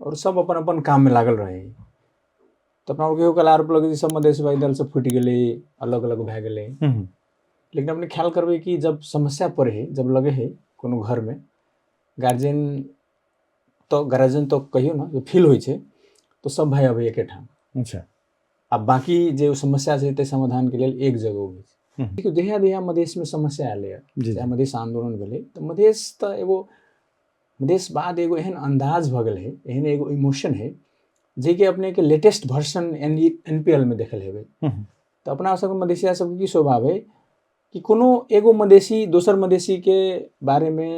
आओर सब अपन अपन काममे लागल रहै। तऽ अपना कहियो काल आरोप लगै छै सब मधेशवादी दल सब फुटि गेलै, अलग अलग भए गेलै। लेकिन अपने ख्याल करबै कि जब समस्या पड़े है, जब लगे है कोनो घरमे गार्जियन तऽ गार्जियन तऽ कहियौ ने जे फील होइ छै तऽ सब भाइ अबै एकेठाम। आ बाकी जे समस्या छै ताहि समाधानके लेल एक जगह अबै छै। देखियौ, जहिया जहिया मधेशमे समस्या एलैए, जहिया मधेश आन्दोलन भेलै, तऽ मधेश तऽ एगो मधेशवाद एगो एहन अन्दाज भऽ गेल है, एहन एगो इमोशन है जेकि अपनेके लेटेस्ट वर्जन NPL मे देखल हेबै। तऽ अपना सबके मधेशिया सबके की स्वभाव है कि कोनो एगो मधेशी दोसर मधेशीके बारेमे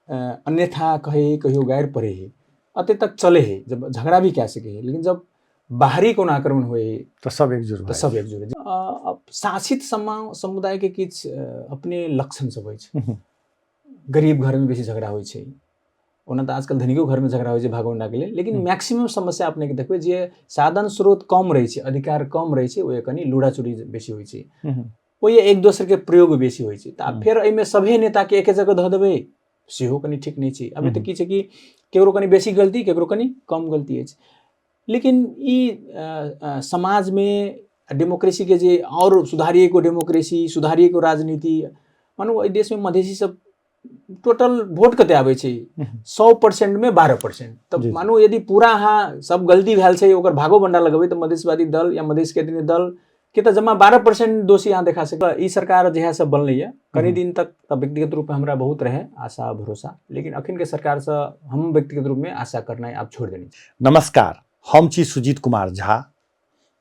अन्यथा कहे, कहियो गारि पढ़े है, अते तक चले है, जब झगड़ा भी कए सके है, लेकिन जब बाहरी कोनो आक्रमण होए है तऽ सब एकजुट तऽ सब एकजुट। शासित समुदायके किछु अपने लक्षण सब अछि। गरीब घरमे बेसी झगड़ा होइ छै, ओना तऽ आजकल धनिको घरमे झगड़ा होइ छै भागवंडाके लेल, लेकिन मैक्सिमम समस्या अपनेके देखबै जे साधन स्रोत कम रहै छै, अधिकार कम रहै छै, ओहि कनि लूड़ाचूड़ी बेसी होइ छै, ओहि एक दोसरके प्रयोग बेसी होइ छै। तऽ आब फेर एहिमे सभे नेताके एके जगह धऽ देबै सेहो कनि ठीक नहि छै। अभी तऽ की छै कि केकरो कनि बेसी गलती, केकरो कनि कम गलती अछि, लेकिन ई समाजमे डेमोक्रेसीके जे आओर सुधारिएको डेमोक्रेसी, सुधारिएको राजनीति, मानू एहि देशमे मधेसी सब टोटल वोट कते आबै छै, 100%मे 12%। तऽ मानू यदि पूरा अहाँ सब गलती भेल छै ओकर भागो बंडा लगेबै तऽ मधेशवादी दल या मधेशके एतने दल के तऽ जमा 12% दोषी अहाँ देखा सकै। ई सरकार जहिया सब बनलैए कनी दिन तक तऽ व्यक्तिगत रूपमे हमरा बहुत रहै आशा भरोसा, लेकिन अखनके सरकारसँ हम व्यक्तिगत रूपमे आशा करनाइ आब छोड़ि देने छी। नमस्कार, हम छी सुजीत कुमार झा।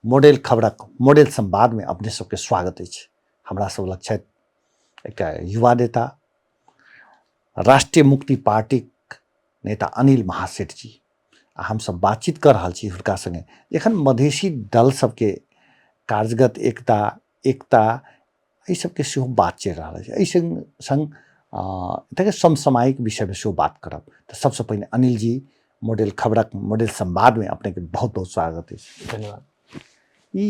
मॉडल खबरक मॉडल संवादमे अपने सबके स्वागत अछि। हमरा सब लग छथि एकटा युवा नेता, राष्ट्रीय मुक्ति पार्टीक नेता अनिल महासेठ जी, आ हमसब बातचीत कऽ रहल छी हुनका संगे एखन मधेशी दल सबके कार्यगत एकता एकता एहि सबके सेहो बात चलि रहल अछि। एहि संग संग एतऽके समसामयिक विषयमे सेहो बात करब। तऽ सबसँ पहिने अनिल जी, मॉडल खबरक मॉडल संवादमे अपनेके बहुत बहुत स्वागत अछि। धन्यवाद। ई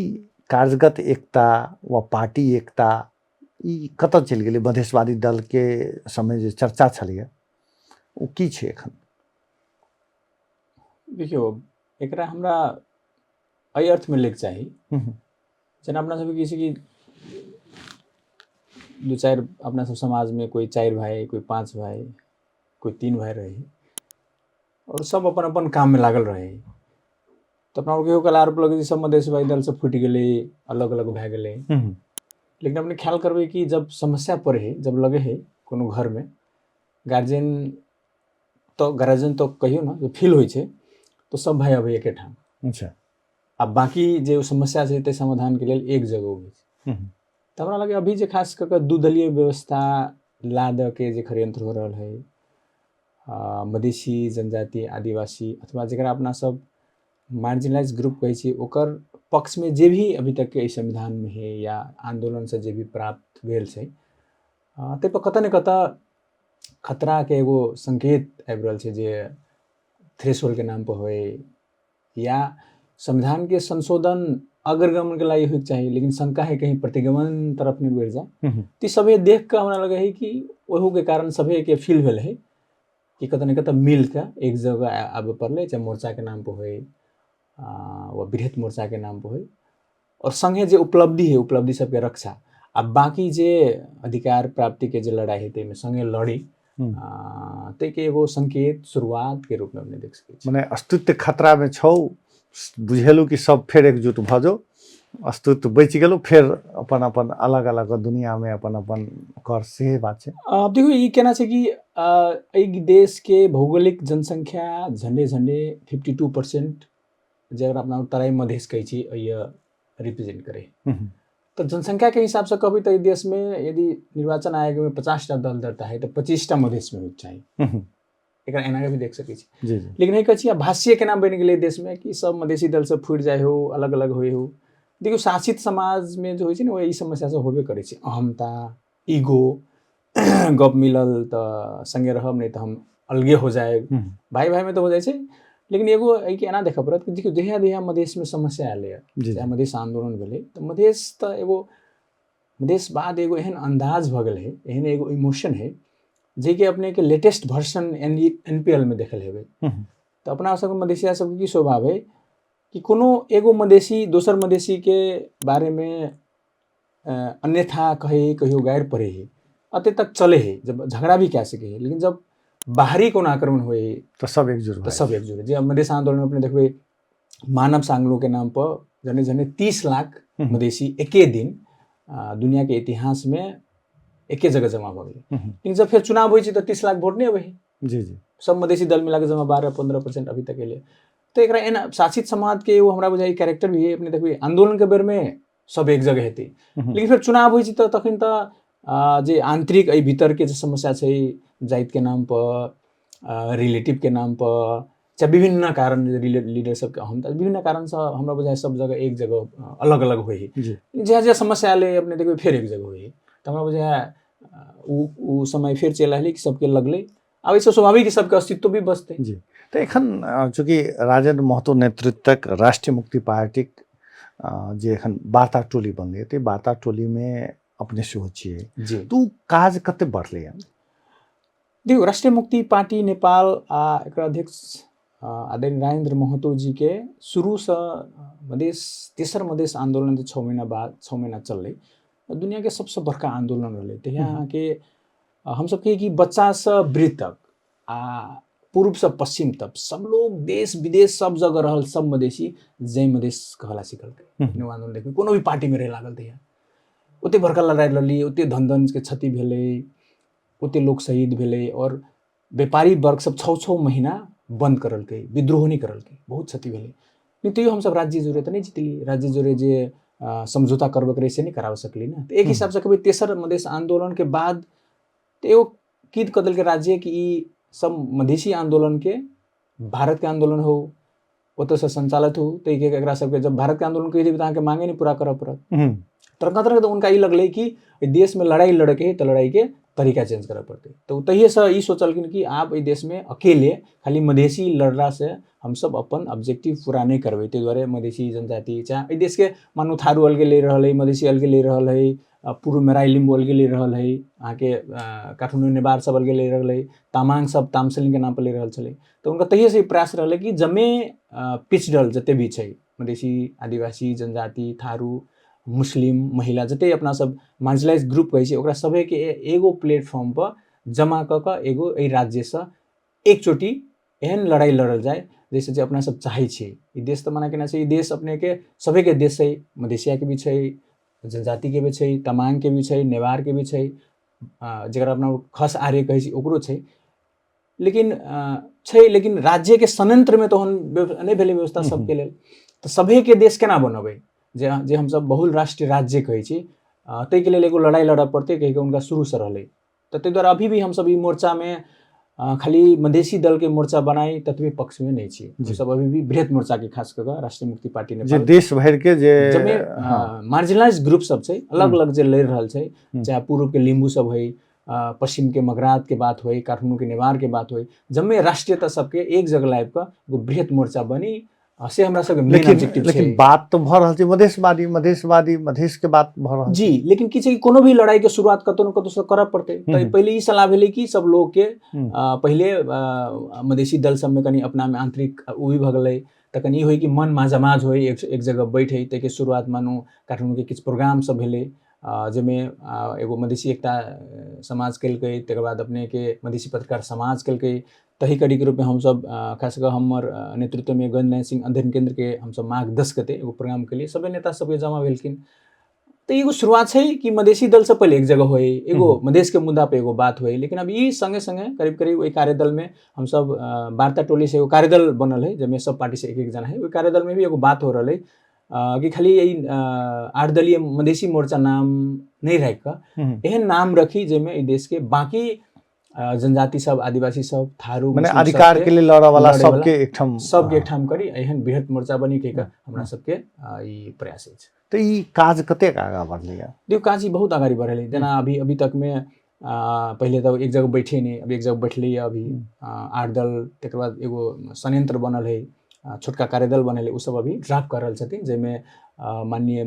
कार्यगत एकता वा पार्टी एकता ई कतऽ चलि गेलै? मधेशवादी दलके समय जे चर्चा छलैए ओ की छै एखन? देखियौ, एकरा हमरा एहि अर्थमे लैके चाही, जेना अपना सबके की छै कि दू चारि अपना सब समाजमे कोइ 4 भाइ, कोइ 5 भाइ, कोइ 3 भाइ रहै आओर सब अपन अपन काममे लागल रहै। तऽ अपना कहियो काल आरोप लगै छै सब मधेशवादी दल सब फुटि गेलै, अलग अलग भए गेलै, लेकिन अपने ख्याल करबै कि जब समस्या पड़े है, जब लगे है कोनो घरमे गार्जियन तऽ गार्जियन तऽ कहियौ ने जे फील होइ छै तऽ सब भाइ अबै एकेठाम। आ बाकी जे समस्या छै ताहि समाधानके लेल एक जगह अबै छै। तऽ हमरा लगैए अभी जे खास कऽ कऽ दू दलीय व्यवस्था ला दऽ के जे षड्यंत्र हो रहल है, मधेशी जनजाति आदिवासी अथवा जकरा अपना सब मार्जिनलाइज ग्रुप कहै छियै ओकर पक्षमे जे भी अभी तक एहि संविधानमे है या आन्दोलनसँ जे भी प्राप्त भेल छै ताहिपर कतऽ ने कतऽ खतराके एगो संकेत आबि रहल छै जे थ्रेशोल्डके नाम पर होइ या संविधानके संशोधन अग्रगमनके लागि होइके चाही, लेकिन शंका है कहीं प्रतिगमन तरफ नहि बढ़ि जाए। तऽ ई सभे देख कऽ हमरा लगै है कि ओहूके कारण सभेके फील भेल है कि कतऽ ने कतऽ मिल कऽ एक जगह आबऽ पड़लै, चाहे मोर्चाके नाम पर होइ वा बृहत मोर्चाके नाम पर होइ, और संगे जे उपलब्धि है उपलब्धि सबके रक्षा आ बाकी जे अधिकार प्राप्तिके जे लड़ाइ है ताहिमे संगे लड़ी, ताहिके एगो संकेत शुरुआतके रूपमे अपने देख सकै छी। मने अस्तित्व खतरामे छौ, बुझेलू कि सब फेर एकजुट भऽ जाउ, अस्तित्व बचि गेलौ, फेर अपन अपन अलग अलग दुनियामे अपन अपन कर, से बात छै। आब देखियौ ई केना छै कि एहि देशके भौगोलिक जनसंख्या झन्डे झन्डे 52% जकरा अपना तराई मधेश कहै छी एहि रिप्रेजेंट करे। तऽ जनसंख्याके हिसाबसँ कहबै तऽ एहि देशमे यदि निर्वाचन आयोगमे 50टा दल दर्ता है तऽ 25टा मधेशमे होइके चाही। एकरा एना भी देख सकै छी। लेकिन एहि कहै छी भाष्य केना बनि गेलै देशमे कि सब मधेशी दल सब फुटि जाइ हो, अलग अलग होइ हो। देखियौ, शासित समाजमे जे होइ छै ने ओ ई समस्या सब होबे करै छै। अहमता, ईगो, गप मिलल तऽ संगे रहब, नहि तऽ हम अलगे हो जाए, भाइ भाइमे तऽ हो जाइ छै। लेकिन एगो एहिके एना देखऽ पड़त कि देखियौ, जहिया जहिया मधेशमे समस्या एलैए, जहिया मधेश आन्दोलन भेलै, तऽ मधेश तऽ एगो मधेशवाद एगो एहन अन्दाज भऽ गेल है, एहन एगो इमोशन है जेकि अपनेके लेटेस्ट वर्जन NPL मे देखल हेबै। तऽ तऽ अपना सबके मधेशिया सबके की स्वभाव है कि कोनो एगो मधेसी दोसर मधेसीके बारेमे अन्यथा कहे, कहियो गारि पढ़े है, एते तक चले है, जब झगड़ा भी कए सके है। लेकिन जब बाहरी कोनो आक्रमण होए है तऽ सब एकजुट तऽ सब एकजुट। जे मधेश आंदोलन में अपने देखबै, मानव सांगलो के नाम पर जने जने 30 लाख मधेसी एके दिन दुनिया के इतिहास में एके जगह जमा भऽ गेलै। लेकिन जब फेर चुनाव होइ छै तऽ 30 लाख वोट नहि अबै है। जी जी सब मधेसी दल मिला के जमा 12-15% अभी तक एलै। तऽ एकरा एना शासित समाज के एगो हमरा बुझाइ कैरेक्टर भी है। अपने देखबै आंदोलन के बेर में सब एक जगह हेतै, लेकिन फेर चुनाव होइ छै तऽ तखन तऽ जे आंतरिक एहि भीतरके जे समस्या छै, जातिके नाम पर, रिलेटिवके नाम पर, चाहे विभिन्न कारण लीडर सबके अहमता, विभिन्न कारणसँ हमरा बुझाइ सब जगह एक जगह अलग अलग होइ है। जे जे समस्या एलै अपने देखबै फेर एक जगह होइ है। तऽ हमरा बुझाइ ओ समय फेर चलि आयल कि सबके लगलै। आब एहिसँ स्वाभाविक सबके अस्तित्व भी बचतै। जी, तऽ एखन चूँकि राजेंद्र महतो नेतृत्वक राष्ट्रीय मुक्ति पार्टीक जे एखन वार्ता टोली बनलै, तऽ वार्ता टोलीमे अपने सेहो छियै जी, तऽ ओ काज कते बढ़लैए? देखियौ, राष्ट्रीय मुक्ति पार्टी नेपाल आ एकर अध्यक्ष आदरणीय राजेंद्र महतो जीके शुरूसँ मधेश, तेसर मधेश आन्दोलन जे 6 महीना बाद 6 महीना चललै, दुनियाके सबसँ बड़का आन्दोलन रहलै। तहिया अहाँके हमसब कही कि बच्चासँ वृद्ध तक आ पूर्वसँ पश्चिम तक सब लोग देश विदेश सब जगह रहल सब मधेसी जय मधेस कहला सिखलकै। अपने आन्दोलन देखबै कोनो भी पार्टीमे रहे लागल तहिया ओते बड़का लड़ाइ लड़लियै, ओते धन धनके क्षति भेलै, ओते लोक शहीद भेलै और व्यापारी वर्ग सब 6-6 महीना बंद करलकै, विद्रोह नहि करलकै, बहुत क्षति भेलै। लेकिन तैयो हमसब राज्य जोड़े तऽ नहि जीतलियै, राज्य जोड़े जे समझौता करबऽके रहै से नहि कराबऽ सकलियै ने। तऽ एक हिसाबसँ कहबै तेसर मधेश आन्दोलनके बाद तऽ एगो कीद कऽ देलकै राज्य कि ई सब मधेसी आन्दोलनके भारतके आन्दोलन हो, ओतऽसँ संचालित हो, तऽ एकरा सबके जब भारतके आन्दोलन कहि देबै तऽ अहाँके मांगे नहि पूरा करऽ पड़त। तरह तरहके तऽ हुनका ई लगलै कि एहि देशमे लड़ाइ लड़ैके हइ तऽ लड़ाइके तरीका चेंज करऽ पड़तै। तऽ ओ तहिएसँ ई सोचलखिन कि आब एहि देशमे अकेले खाली मधेसी लड़लासँ हमसब अपन ऑब्जेक्टिव पूरा नहि करबै। ताहि दुआरे मधेसी जनजाति चाहे एहि देशके मानू थारू अलगे लड़ि रहल हइ, मधेसी अलगे लड़ि रहल हइ, पूर्वमे राई लिम्बू अलगे लड़ि रहल हइ, अहाँके काठमाण्डू नेवार सब अलगे लड़ि रहल हइ, तामाङ सब तामसेलिङके नामपर लड़ि रहल छलै। तऽ हुनका तहिएसँ ई प्रयास रहलै कि जमे पिछड़ल जते भी छै मधेसी, आदिवासी, जनजाति, थारू, मुस्लिम, महिला, जते अपना सब मार्जिनलाइज ग्रुप कहै छै, ओकरा सभके एगो प्लेटफॉर्म पर जमा कऽ कऽ एगो एहि राज्यसँ एकचोटि एहन लड़ाइ लड़ल जाय जाहिसँ जे अपना सब चाहै छियै। ई देश तऽ मना केना छै, ई देश अपनेके सभेके देश छै, मधेसियाके भी छै, जनजातिके भी छै, तमाङके भी छै, नेवारके भी छै, जकरा अपना खस आर्य कहै छी ओकरो छै। लेकिन छै, लेकिन राज्यके संयंत्रमे तहन नहि भेलै व्यवस्था सबके लेल। तऽ सभेके देश केना बनबै जे जे हमसब बहुल राष्ट्रीय राज्य कहै छी, ताहिके लेल एगो लड़ाइ लड़ऽ पड़तै कहिके हुनका शुरूसँ रहलै। तऽ ताहि दुआरे अभी भी हमसब ई मोर्चामे खाली मधेसी दलके मोर्चा बनाइ ततबे पक्षमे नहि छी। हमसब अभी भी बृहत मोर्चाके खास कऽ कऽ राष्ट्रीय मुक्ति पार्टी जे देश भरिके जे जमे मार्जिनलाइज ग्रुप सब छै अलग अलग जे लड़ि रहल छै, चाहे पूर्वके लिम्बू सब होइ, पश्चिमके मगरातके बात होइ, काठमाण्डूके नेवारके बात होइ, जम्मे राष्ट्रीयता सबके एक जगह लाबि कऽ एगो बृहत मोर्चा बनी, से हमरा सबके मेन ऑब्जेक्टिव छै। लेकिन बात तऽ भऽ रहल छै मधेशवादी, मधेशवादी, मधेश के बात भऽ रहल जी। लेकिन की छै कि कोनो भी लड़ाई के शुरुआत कतौ न कतौ से करऽ पड़तै। तऽ पहिले ई सलाह भेलै कि सब लोग के पहिले मधेसी दल सबमे कनि अपना में आंतरिक ओ भी भऽ गेलै, तऽ कनि ई होइ कि मन माजामाज होइ, एक जगह बैठे। ताहिके शुरुआत मानू काठमाण्डूके किछु प्रोग्राम सब भेलै जाहिमे एगो मधेसी एकता समाज केलकै, तकर बाद अपनेके मधेसी पत्रकार समाज केलकै। तही कड़ीके रूपमे हमसब खास कऽ हमर नेतृत्वमे गोविन्द नारायण सिंह अध्ययन केन्द्रके हमसब माघ 10 गते एगो प्रोग्राम केलियै, सभे नेता सबके जमा भेलखिन। तऽ एगो शुरुआत छै कि मधेसी दल से पहिले एक जगह होइ, एगो मधेसके मुद्दा पे एगो बात होइ। लेकिन अब ई संगे संगे करीब करीब ओहि कार्यदलमे हमसब वार्ता टोली से एगो कार्यदल बनल है जाहिमे सब पार्टी से एक एक जना है। ओहि कार्यदलमे भी एगो बात हो रहल है कि खाली एहि 8 दलीय मधेसी मोर्चा नाम नहि राखि कऽ एहन नाम रखी जाहिमे एहि देशके बाकी जनजाति सब, आदिवासी सब, थारू, मने अधिकार के लिए लड़ऽ वाला सबके एकठाम सबके एकठाम करी, एहन बृहत मोर्चा बनी कहि कऽ हमरा सबके ई प्रयास अछि। तऽ ई काज कतेक आगाँ बढ़लैए? देखियौ, काज ई बहुत अगाडि बढ़ल है। जेना अभी तक में पहिले तऽ एक जगह बैठे नहि, अभी एक जगह बैठलैए अभी 8 दल, तकर बाद एगो संयंत्र बनल है, छोटका कार्यदल बनल है, ओ सब अभी ड्राफ्ट कऽ रहल छथिन, जाहिमे माननीय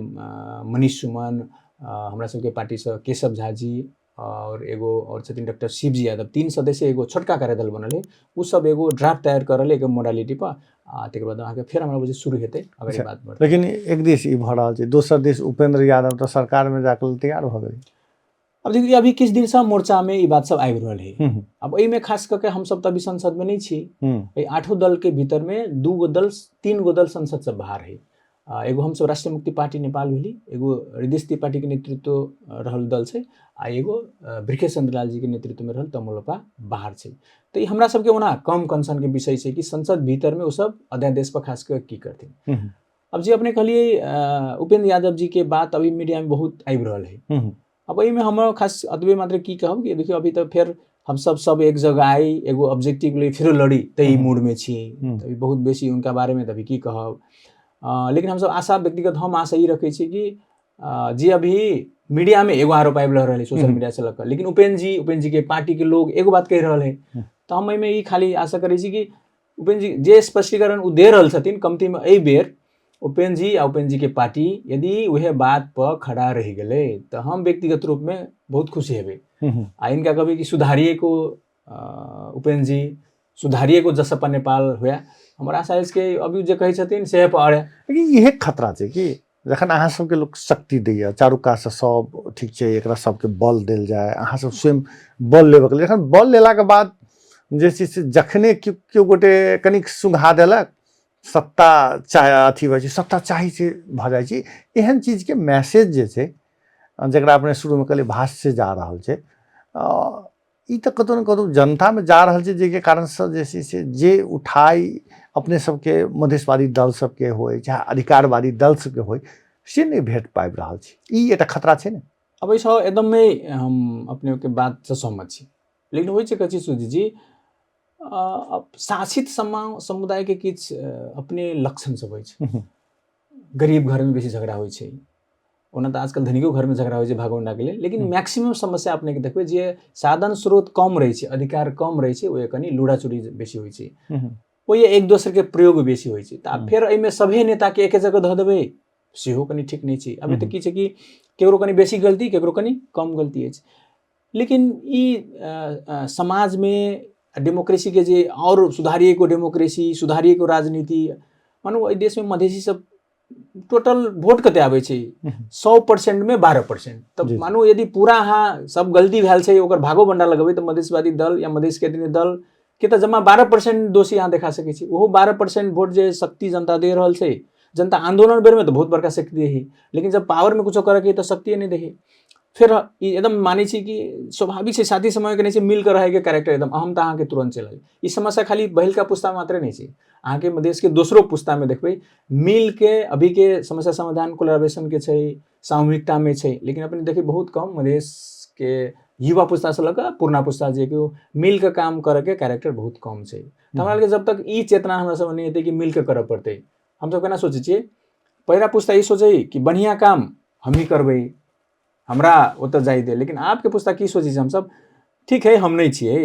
मनीष सुमन, हमरा सबके पार्टीसँ केशव झा जी, और एगो और छथिन डॉक्टर शिवजी यादव, 3 सदस्य एगो छोटका कार्यदल बनल है। उ सब एगो ड्राफ्ट तैयार कर रहल एगो मोडालिटी पर, आ तकर बाद अहाँके फेर हमरा बुझे शुरू हेतै अगर ई बात बढ़तै। लेकिन एक दिस ई भऽ रहल छै, दोसर दिस उपेंद्र यादव तऽ सरकारमे जाके तैयार भऽ गेल। अब देखियौ अभी किछु दिनसँ मोर्चामे ई बात सब आबि रहल है। अब एहिमे खास कऽ के हमसब तऽ अभी संसदमे नहि छी। एहि 8 दलके भीतरमे 2 गो दल 3 गो दल संसदसँ बाहर है। एगो हमसब राष्ट्रीय मुक्ति पार्टी नेपाल भेली, एगो हृदय पार्टीके नेतृत्व रहल दल छै, आ एगो वृकेश चंद्रलाल जी के नेतृत्वमे रहल तमोलोपा बाहर छै। तऽ ई हमरा सबके ओना कम कंसर्नके विषय छै कि संसद भीतरमे ओसब अध्यादेश पर खास कऽ की करथिन। अब जे अपने कहलियै उपेंद्र यादव जी के बात अभी मीडियामे बहुत आबि रहल है। अब एहिमे हम खास अतबे मात्र की कहब कि देखियौ अभी तऽ फेर हमसब सब एक जगह आई एगो ऑब्जेक्टिव ले फेरो लड़ी तऽ ई मूडमे छी, तऽ अभी बहुत बेसी उनका बारेमे तऽ अभी की कहब। लेकिन हमसब आशा, व्यक्तिगत हम आशा ई रखै छी कि जे अभी मीडियामे एगो आरोप आबि रहल है सोशल मीडिया से लऽ कऽ, लेकिन उपेंद्र जी के पार्टी के लोग एगो बात कहि रहल है, तऽ हम एहिमे ई खाली आशा करै छी कि उपेंद्र जी जे स्पष्टीकरण ओ दे रहल छथिन, कमतीमे एहि बेर उपेंद्र जी आ उपेंद्र जी के पार्टी यदि वह बात पर खड़ा रहि गेलै तऽ हम व्यक्तिगत रूपमे बहुत खुशी हेबै। आ इनका कहबै कि सुधारिए को उपेंद्र जी सुधारिए को जसपा नेपाल हुए, हमर आशा अछि कि अभी जे कहै छथिन से पर अड़े। लेकिन इहे खतरा छै कि जखन अहाँ सबके लोक शक्ति दैए, चारू कातसँ सब ठीक छै, एकरा सबके बल देल जाय, अहाँ सब स्वयं बल लेबऽके लेल, जखन बल लेलाके बाद जे छै से जखने केओ गोटे कनिक सुंघा देलक, सत्ता चाहे अथी भऽ जाइ छै, सत्ता चाही से भऽ जाइ छै। एहन चीजके मैसेज जे छै, जकरा अपने शुरूमे कहलियै भाष्य जा रहल छै, ई तऽ कतहु ने कतहु जनतामे जा रहल छै, जाहिके कारणसँ जे छै से जे उठाइ अपने सबके मधेशवादी दल सबके होइ चाहे अधिकारवादी दल सबके होइ, से नहि भेट पाबि रहल छै। ई एकटा खतरा छै ने। अब एहिसँ एकदमै हम अपनेके बातसँ सहमत छी, लेकिन होइ छै कथी सुजीत जी, शासित समुदायके किछु अपने लक्षण सब होइ छै। गरीब घरमे बेसी झगड़ा होइ छै, ओना तऽ आजकल धनिको घरमे झगड़ा होइ छै भागवंडाके लेल, लेकिन मैक्सिमम समस्या अपनेके देखबै जे साधन स्रोत कम रहै छै, अधिकार कम रहै छै, ओहि कनि लूड़ाचूड़ी बेसी होइ छै, ओहि एक दोसरके प्रयोग बेसी होइ छै। तऽ आब फेर एहिमे सभे नेताके एके जगह धऽ देबै सेहो कनि ठीक नहि छै। अभी तऽ की छै कि केकरो कनि बेसी गलती, केकरो कनि कम गलती अछि, लेकिन ई समाजमे डेमोक्रेसीके जे आओर सुधारिएको डेमोक्रेसी, सुधारिएको राजनीति, मानू एहि देशमे मधेसी सब टोटल वोट कते आबै छै, 100% में 12%। तऽ मानू यदि पूरा अहाँ सब गलती भेल छै ओकर भागो बंडा लगबै तऽ मधेशवादी दल या मधेश के दल के तऽ जमा 12% दोषी अहाँ देखा सकै छी। ओहो 12% वोट जे शक्ति जनता दे रहल छै, जनता आंदोलन बेरमे तऽ बहुत बड़का शक्ति दै, लेकिन जब पावरमे कुछो करऽके तऽ शक्तिए नहि दै। फेर ई एकदम मानै छी कि स्वाभाविक छै, साथी समयके नहि छै मिलके रहैके कैरेक्टर एकदम अहम तऽ अहाँके तुरन्त चलि आयल। ई समस्या खाली पहिलका पुस्ता मात्रे नहि छै, अहाँके देशके दोसरो पुस्तामे देखबै मिलके अभीके समस्या समाधान कोलाबरेशनके छै, सामूहिकतामे छै, लेकिन अपने देखै बहुत कम मधेशके युवा पुस्तासँ लऽ कऽ पुरना पुस्ता जे कि मिलके काम करऽके कैरेक्टर बहुत कम छै। तऽ हमरा लगै जब तक ई चेतना हमरा सबमे नहि हेतै कि मिलके करऽ पड़तै, हमसब केना सोचै छियै, पहिला पुस्ता ई सोचै कि बढ़िआँ काम हमही करबै, हमरा ओतऽ जाइ दे, लेकिन आबके पुस्ता की सोचै छै हमसब, ठीक है हम नहि छियै,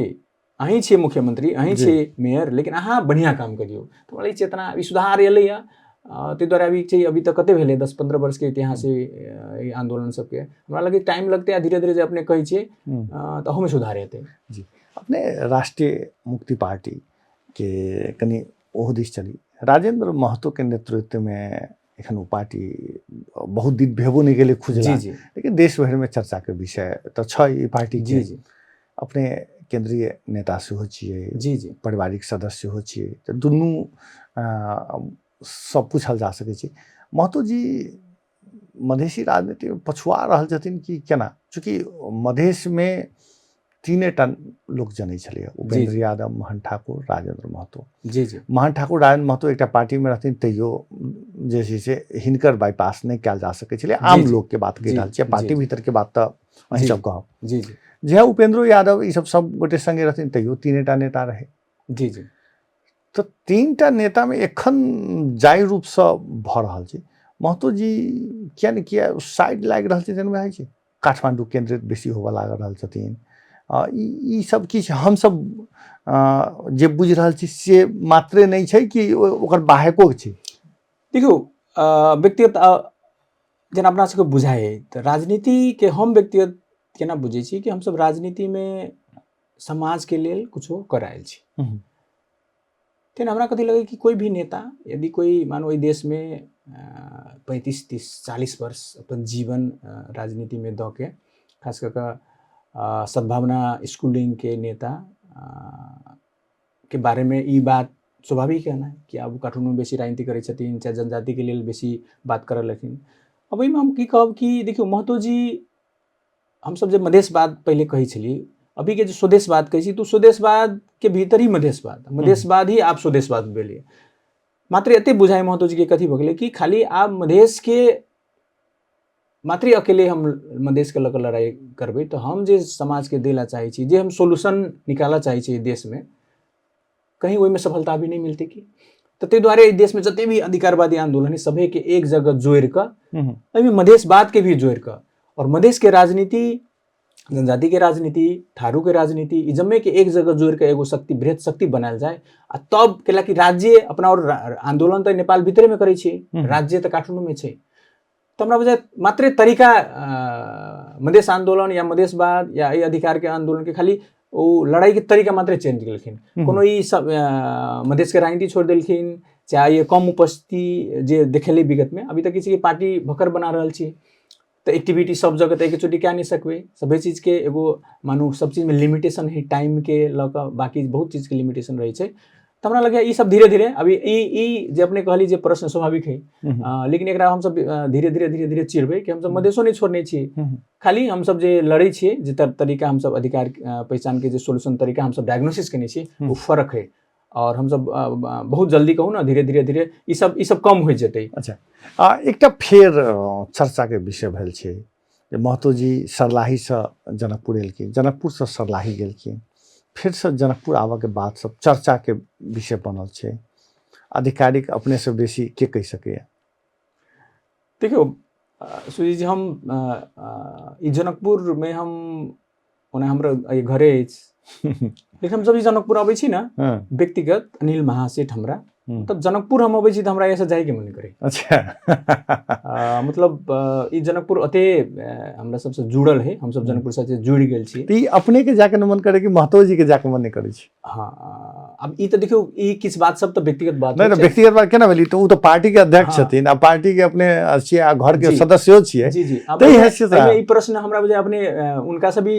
अहीं छियै मुख्यमंत्री, अहीं छियै मेयर, लेकिन अहाँ बढ़िआँ काम करियौ। तऽ हमरा ई चेतना ई सुधार एलैए, ताहि दुआरे अभी छै, अभी तऽ कते भेलै 10-15 वर्षके इतिहास एहि आन्दोलन सबके, हमरा लगै टाइम लगतै आ धीरे धीरे जे अपने कहै छियै तऽ अहूमे सुधार हेतै। जी, अपने राष्ट्रीय मुक्ति पार्टीके कनि ओहो दिस चली, राजेंद्र महतोके नेतृत्वमे एखन ओ पार्टी बहुत दिन भेबो नहि गेलै खुजला, लेकिन देश भरिमे चर्चाके विषय तऽ छै ई पार्टी। जी जी, अपने केंद्रीय नेता सेहो छियै, जी जी, पारिवारिक सदस्य सेहो छियै, तऽ दुनू सब पूछल जा सकै छै। महतो जी मधेशी राजनीतिमे पछुआ रहल छथिन कि केना? चूँकि मधेशमे तीनेटा लोक जनै छलैए, उपेंद्र यादव, मोहन ठाकुर, राजेंद्र महतो। जी जी, मोहन ठाकुर राजेंद्र महतो एकटा पार्टीमे रहथिन तैयो जे छै से हिनकर बाईपास नहि कयल जा सकै छलै। आम लोकके बात कहि रहल छियै, पार्टी भीतरके बात तऽ अहीं सब कहब। जी जी, जे उपेंद्रो यादव ई सब सब गोटे संगे रहथिन तैयो तीनेटा नेता रहै। जी जी, तऽ तीनटा नेतामे एखन जाहि रूपसँ भऽ रहल छै, महतो जी किया ने किया साइड लागि रहल छै, जेना बुझाइ छै काठमाण्डू केन्द्रित बेसी होबऽ लागि रहल छथिन। ई सब किछु हमसब जे बुझि रहल छी से मात्रे नहि छै कि ओकर बाहेको छै। देखियौ, व्यक्तिगत जेना अपना सबके बुझाइ तऽ राजनीतिके हम व्यक्तिगत केना बुझै छी कि हमसब राजनीतिमे समाजके लेल कुछो करायल छी। तेना हमरा कथी लगै कि कोई भी नेता यदि कोई मानो एहि देशमे 35 30 40 वर्ष अपन जीवन राजनीतिमे दऽ के खास कऽ कऽ सद्भावना स्कूलिंगके नेता के बारेमे ई बात स्वाभाविक है ने कि आब काठमाण्डूमे बेसी राजनीति करै छथिन चाहे जनजातिके लेल बेसी बात करऽ लगथिन। अब एहिमे हम की कहब कि देखियौ महतोजी हमसब जे मधेशवाद पहिले कहै छलियै, अभीके जे स्वदेशवाद कहै छी तऽ स्वदेशवादके भीतर ही मधेशवाद, मधेशवाद ही आब स्वदेशवाद भेलै। मात्र एते बुझाइ महतोजीके कथी भऽ गेलै कि खाली आब मधेशके मात्रे अकेले हम मधेशके लऽ कऽ लड़ाइ करबै तऽ हम जे समाजके दै लए चाहै छी, जे हम सोल्यूशन निकालऽ चाहै छी देशमे, कहीं ओहिमे सफलता भी नहि मिलतै की। तऽ ताहि दुआरे एहि देशमे जते भी अधिकारवादी आंदोलन है सभेके एक जगह जोड़ि कऽ एहिमे मधेशवादके भी जोड़ि कऽ और मधेशके राजनीति, जनजातिके राजनीति, थारूके राजनीति, ई जम्मेके एक जगह जोड़ि कऽ एगो शक्ति, बृहत शक्ति बनायल जाय। आ तब कैला कि राज्य अपना और आंदोलन तऽ नेपाल भीतरेमे करै छै, राज्य तऽ काठमाण्डूमे छै। तऽ हमरा बुझाय मात्रे तरीका मधेश आंदोलन या मधेशवाद या एहि अधिकारके आंदोलनके खाली ओ लड़ाइके तरीका मात्रे चेंज केलखिन। कोनो ई सब मधेशके राजनीति छोड़ि देलखिन चाहे कम उपस्थिति जे देखेलै विगतमे। अभी तक किसी पार्टी भकर बना रहल छी तऽ एक्टिविटी सब जगह तऽ एकचोटी कए नहि सकबै। सभे चीजके एगो मानू सब चीजमे लिमिटेशन है, टाइमके लऽ कऽ बाकी बहुत चीजके लिमिटेशन रहै छै। तऽ हमरा लगैए ई सब धीरे धीरे अभी ई जे अपने कहली जे प्रश्न स्वाभाविक है, लेकिन एकरा हमसब धीरे धीरे धीरे धीरे चिरबै कि हमसब मधेशो नहि छोड़ने छी। खाली हमसब जे लड़ै छियै जे तरीका हमसब अधिकार पहचानके जे सोल्यूशन तरीका हमसब डायग्नोसिस केने छी ओ फर्क है। और हमसब बहुत जल्दी कहू ने धीरे धीरे धीरे ई सब कम होइत जेतै। अच्छा, एकटा फेर चर्चाके विषय भेल छै जे महतोजी सर्लाहीसँ जनकपुर एलखिन, जनकपुरसँ सर्लाही गेलखिन, फेरसँ जनकपुर आबऽके बाद सब चर्चाके विषय बनल छै। आधिकारिक अपनेसँ बेसी के कहि सकैए? देखियौ सुजीत जी, हम ई जनकपुरमे हम ओना हमरा घरे अछि, लेकिन हम जब ई जनकपुर अबै छी ने व्यक्तिगत अनिल महासेठ हमरा तब जनकपुर हम अबै छी तऽ हमरा एहिसँ जाइके मन करे। अच्छा। मतलब ई जनकपुर अते हमरा सबसँ जुड़ल है, हमसब जनकपुर से जुड़ि गेल छी। ई अपने के जाके मन करे कि महतो जी के जाके मन नहीं करे छी? हाँ, अब ई तऽ देखियौ ई किछु बात सब तऽ व्यक्तिगत बात नहीं, व्यक्तिगत बात केना भेली? तऽ ओ तऽ पार्टी के अध्यक्ष छथिन आ पार्टी के अपने छियै आ घर के सदस्यो छियै। जी जी, ताहि हैसियत ई प्रश्न हमरा बुझाय अपने उनका से भी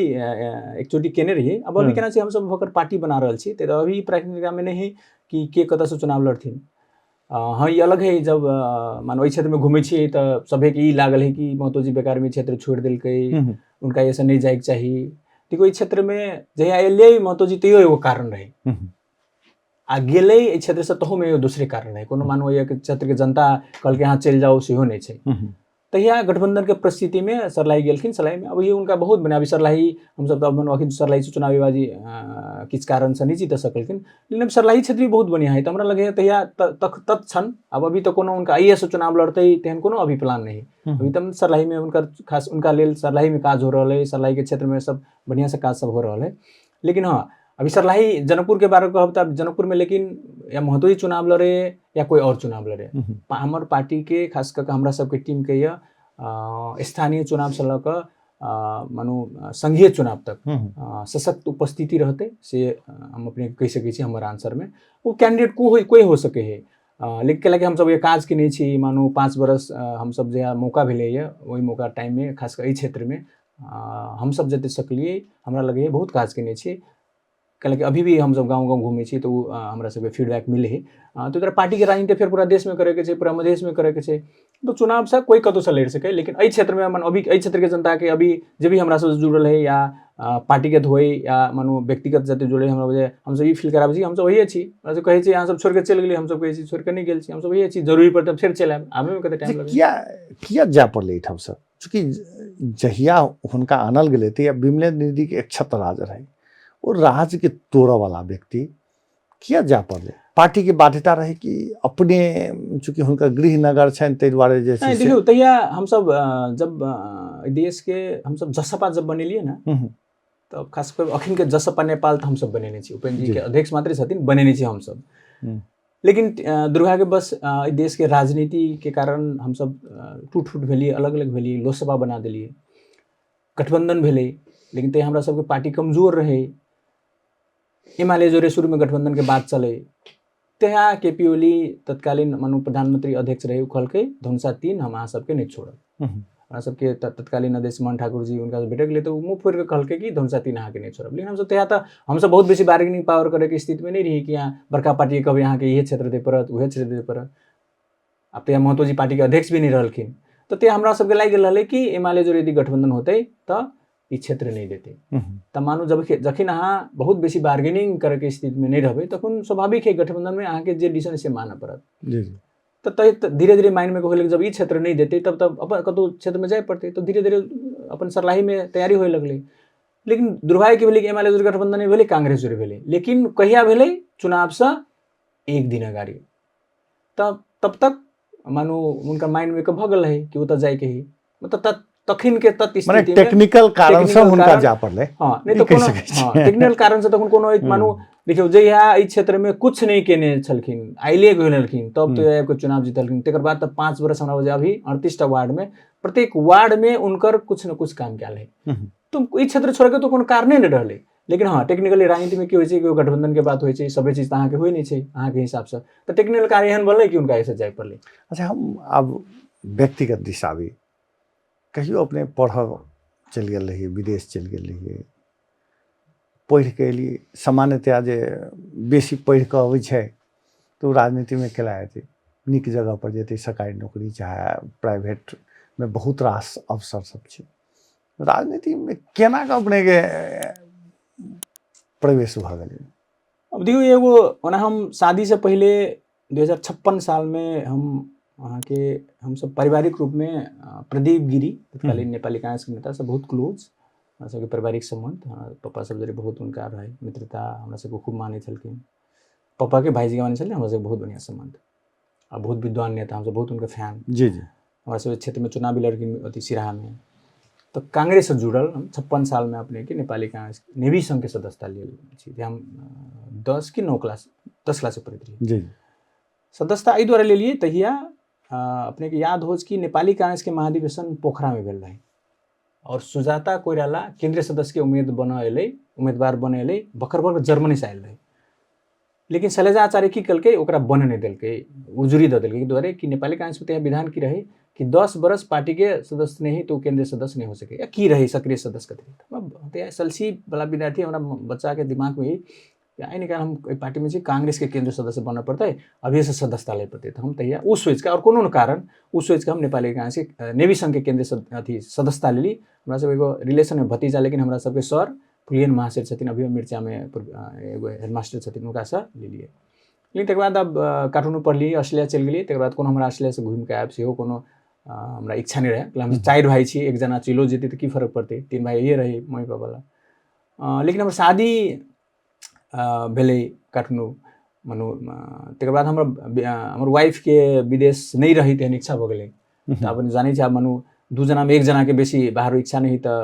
एकचोटी केने रहियै। अब अभी केना छै हमसब भकर पार्टी बना रहल छी तऽ अभी प्राथमिकता में नहीं कि के कतऽसँ चुनाव लड़थिन। हाँ, ई अलग है जब मानो एहि क्षेत्रमे घुमै छियै तऽ सभेके ई लागल है कि महतोजी बेकारमे क्षेत्र छोड़ि देलकै, उनका एहिसँ नहि जाइके चाही। देखियौ एहि क्षेत्रमे जहिया एलियै महतोजी तैयो एगो कारण रहै, आ गेलै एहि क्षेत्रसँ तहूमे एगो दोसरे कारण रहै। कोनो मानो एहि क्षेत्रके जनता कहलकै अहाँ चलि जाउ सेहो नहि छै। तहिया गठबंधनके परिस्थितिमे सरलाही गेलखिन। सरलाहीमे अभी हुनका बहुत बढ़िआँ, अभी सरलाही हमसब तऽ अपन अखन सरलाहीसँ चुनावी बाजी किछु कारणसँ नहि जीत सकलखिन, लेकिन अब सरलाही क्षेत्र भी बहुत बढ़िआँ है। तऽ हमरा लगैए तहिया तत्क्षण आब अभी तऽ कोनो हुनका आइएसँ चुनाव लड़तै तेहन कोनो अभी प्लान नहि। अभी तऽ सरलाहीमे हुनकर खास उनका लेल सरलाहीमे काज हो रहल है, सरलाहीके क्षेत्रमे सब बढ़िआँसँ काज सब हो रहल है। लेकिन हाँ, अभी सरलाही जनकपुरके बारे कहब तऽ जनकपुरमे लेकिन या महतोजी चुनाव लड़े या कोई और चुनाव लड़े, हमर पार्टीके खास कऽ हमरा सबके टीमके यऽ स्थानीय चुनावसँ लऽ कऽ मानू संघीय चुनाव तक सशक्त उपस्थिति रहतै से हम अपने कहि सकै छी। हमर आंसरमे ओ कैंडिडेट कोइ हो सकै है, लेकिन कैलाकि हमसब ये काज केने छी मानू 5 बरस हमसब जे मौका भेलैए ओहि मौका टाइममे खास कऽ एहि क्षेत्रमे हमसब जते सकलियै हमरा लगैए बहुत काज केने छी। कैलाकि अभी भी हमसब गाँव गाँव घूमै छी तऽ ओ हमरा सबके फीडबैक मिलै है। तऽ तोरा पार्टीके राजनीति फेर पूरा देशमे करैके छै, पूरा मधेशमे करैके छै, तऽ चुनावसँ कोइ कतहुसँ लड़ि सकै। लेकिन एहि क्षेत्रमे मन अभी एहि क्षेत्रके जनताके अभी जे भी हमरा सबसँ जुड़ल है या पार्टीगत होइ या मानू व्यक्तिगत जते जुड़ल है, हमरा बुझाइए हमसब ई फील कराबै छी हमसब वही छी। हमरा सब कहै छी अहाँ सब छोड़िके चलि गेलियै, हमसब कहै छी छोड़िके नहि गेल छी, हमसब वही छी, जरूरी पड़तै फेर चलि आयब, आबैमे कते टाइम लगै। किया जाय पड़लै एहिठामसँ? चूँकि जहिया हुनका आनल गेलै तहिया विमलेन्द्र निधिके एकछत्र राज रहै, ओ राजके तोड़ऽवला व्यक्ति किया जाय पड़लै? पार्टीके बाध्यता रहै कि अपने चूँकि हुनकर गृहनगर छनि ताहि दुआरे जे छै? देखियौ तहिया हमसब जब देशके हमसब जसपा जब बनेलियै ने तऽ खास कर अखनके जसपा नेपाल तऽ हमसब बनेने छी, उपेन्द्र जीके अध्यक्ष मात्रे छथिन, बनेने छी हमसब। लेकिन दुर्भाग्यवश एहि देशके राजनीतिके कारण हमसब टूट फूट भेलियै, अलग अलग भेलियै, लोकसभा बना देलियै, गठबंधन भेलै। लेकिन तै हमरा सबके पार्टी कमजोर रहै। एमाले जोरे शुरूमे गठबन्धनके बात चलै, तहिया के पी ओली तत्कालीन मानू प्रधानमंत्री अध्यक्ष रहे, ओ कहलकै धनुषा 3 हम अहाँ सबके नहि छोड़ब। हमरा सबके तत्कालीन अध्यक्ष मोहन ठाकुर जी हुनका भेट गेलै तऽ ओ मुँह फोड़ि कऽ कहलकै कि धनुषा 3 अहाँके नहि छोड़ब। लेकिन हमसब तहिया तऽ हमसब बहुत बेसी बार्गेनिंग पावर करैके स्थितिमे नहि रही कि अहाँ बड़का पार्टीके कहबै अहाँके इहे क्षेत्र दै पड़त उहे क्षेत्र दै पड़त। आब तहिया महतो जी पार्टीके अध्यक्ष भी नहि रहलखिन, तऽ तहिया हमरा सबके लागि गेल रहलै कि एमाले जोड़े यदि गठबंधन होतै तऽ ई क्षेत्र नहि देतै। तऽ मानू जब जखन अहाँ बहुत बेसी बार्गेनिंग करैके स्थितिमे नहि रहबै तखन स्वाभाविक है गठबंधनमे अहाँके जे डिसीजन से मानऽ पड़त। तऽ तै धीरे धीरे माइंडमे कहल जब ई क्षेत्र नहि देतै तब तब अपन कतहु क्षेत्रमे जाय पड़तै, तऽ धीरे धीरे अपन सर्लाहीमे तैयारी होए लगलै। लेकिन दुर्भाग्य की भेलै कि एमाले जोड़े गठबंधन नहि भेलै, कांग्रेस जोड़े भेलै, लेकिन कहिया भेलै चुनावसँ एक दिन अगाडि। तब तब तक मानू हुनकर माइंड मेकअप भऽ गेल रहै कि ओतऽ जाइके ही, मतलब तखन के तत् स्थिति में टेक्निकल कारण से हुनका जा पड़लै। हां, नहीं तो कोनो, हां, टेक्निकल कारण से तखन कोनो मानू देखियौ जहिया एहि क्षेत्र में कुछ नहीं केने छलखिन, आइले गेलखिन तब तो आबि के चुनाव जीतलखिन। तकर बाद तऽ 5 बरस हमरा बुझाय अभी 38 टा वार्ड में प्रत्येक वार्ड में उनकर कुछ न कुछ काम कयल है, तो ई क्षेत्र छोड़ के तो कोनो कारणे नहीं रहलै। लेकिन हाँ, टेक्निकली राजनीति में की होइ छै कि गठबंधन के बात होइ छै, सभे चीज तऽ अहाँके होइ नहि छै अहाँके हिसाबसँ, तऽ टेक्निकल कार्य एहन बनलै कि हुनका एहिसँ जाय पड़लै। अच्छा, हम आब व्यक्तिगत दिशा आबी। कहियो अपने पढ़ऽ चलि गेल रहियै, विदेश चलि गेल रहियै, पढ़ि कऽ एलियै, सामान्यतया जे बेसी पढ़ि कऽ अबै छै तऽ ओ राजनीतिमे केला जेतै, नीक जगहपर जेतै, सरकारी नौकरी चाहे प्राइवेटमे बहुत रास अवसर सब छै। राजनीतिमे केना कऽ अपनेके प्रवेश भऽ गेलै? अब देखियौ एगो ओना हम शादीसँ पहिले 2056 सालमे हम अहाँके हमसब पारिवारिक रूपमे प्रदीप गिरी तत्कालीन नेपाली कांग्रेसके नेता सब बहुत क्लोज, हमरा सबके पारिवारिक सम्बन्ध, पप्पा सब जरे बहुत हुनका रहै मित्रता, हमरा सबके खूब मानै छलखिन, पप्पाके भाइजीके मानै छलखिन, हमरा सबके बहुत बढ़िआँ सम्बन्ध आ बहुत विद्वान नेता, हमसब बहुत हुनकर फैन। जी जी। हमरा सबके क्षेत्रमे चुनावी लड़खिन अथी सिराहामे, तऽ कांग्रेससँ जुड़ल हम 56 सालमे अपनेके नेपाली कांग्रेस नेवी संघके सदस्यता लेल छी। हम 10 कि 9 क्लास 10 क्लासमे पढ़ैत रहियै। जी। सदस्यता एहि दुआरे लेलियै तहिया अपनेके याद हो कि नेपाली कांग्रेसके महाधिवेशन पोखरामे भेल रहै और सुजाता कोइराला केंद्रीय सदस्यके उम्मीद बन एलै, उम्मीदवार बन एलै, भर्खर भर्खर जर्मनीसँ आयल रहै। लेकिन शैलजा आचार्य की कलकै, ओकरा बन नहि देलकै, उजुरी दऽ देलकै। दुआरे कि नेपाली कांग्रेस में विधान की रहे कि 10 बरस पार्टी के सदस्य नहीं तो केंद्रीय सदस्य नहीं हो सके, या की रहे सक्रिय सदस्य कथी। तऽ एस एल सी वाला विद्यार्थी हमरा बच्चा के दिमाग में ही आइ निकाल हम एहि पार्टी में छी, कांग्रेस के केंद्रीय सदस्य बनऽ पड़तै, अभी से सदस्यता लै पड़तै। तऽ हम तहिया ओ सोचि कऽ और कोनो ने कारण ओ सोचि कऽ हम नेपाली कांग्रेस के नेवी संघ के केंद्रीय अथी सदस्यता लेली। हमरा सब एगो रिलेशन में भतीजा, लेकिन हमरा सबके सर फुलियन महाशय छथिन, अभियो मिर्चामे एगो हेडमास्टर छथिन, हुनकासँ लेलियै। लेकिन तकर बाद आब काठमाण्डू पढ़लियै, ऑस्ट्रेलिया चलि गेलियै। तकर बाद कोनो हमरा ऑस्ट्रेलियासँ घुमिकऽ आयब सेहो कोनो हमरा इच्छा नहि रहै। हम 4 भाइ छी, एकजना चलिओ जेतै तऽ की फर्क पड़तै, 3 भाइ इहे रहै मम्मी पापाला। लेकिन हमर शादी भेलै काठमाण्डू मनु, तकर बाद हमर हमर वाइफके विदेश नहि रहै तेहन इच्छा भऽ गेलै। तऽ अपन जानै छी आब मनु 2 जनामे 1 जनाके बेसी बाहर इच्छा नहि तऽ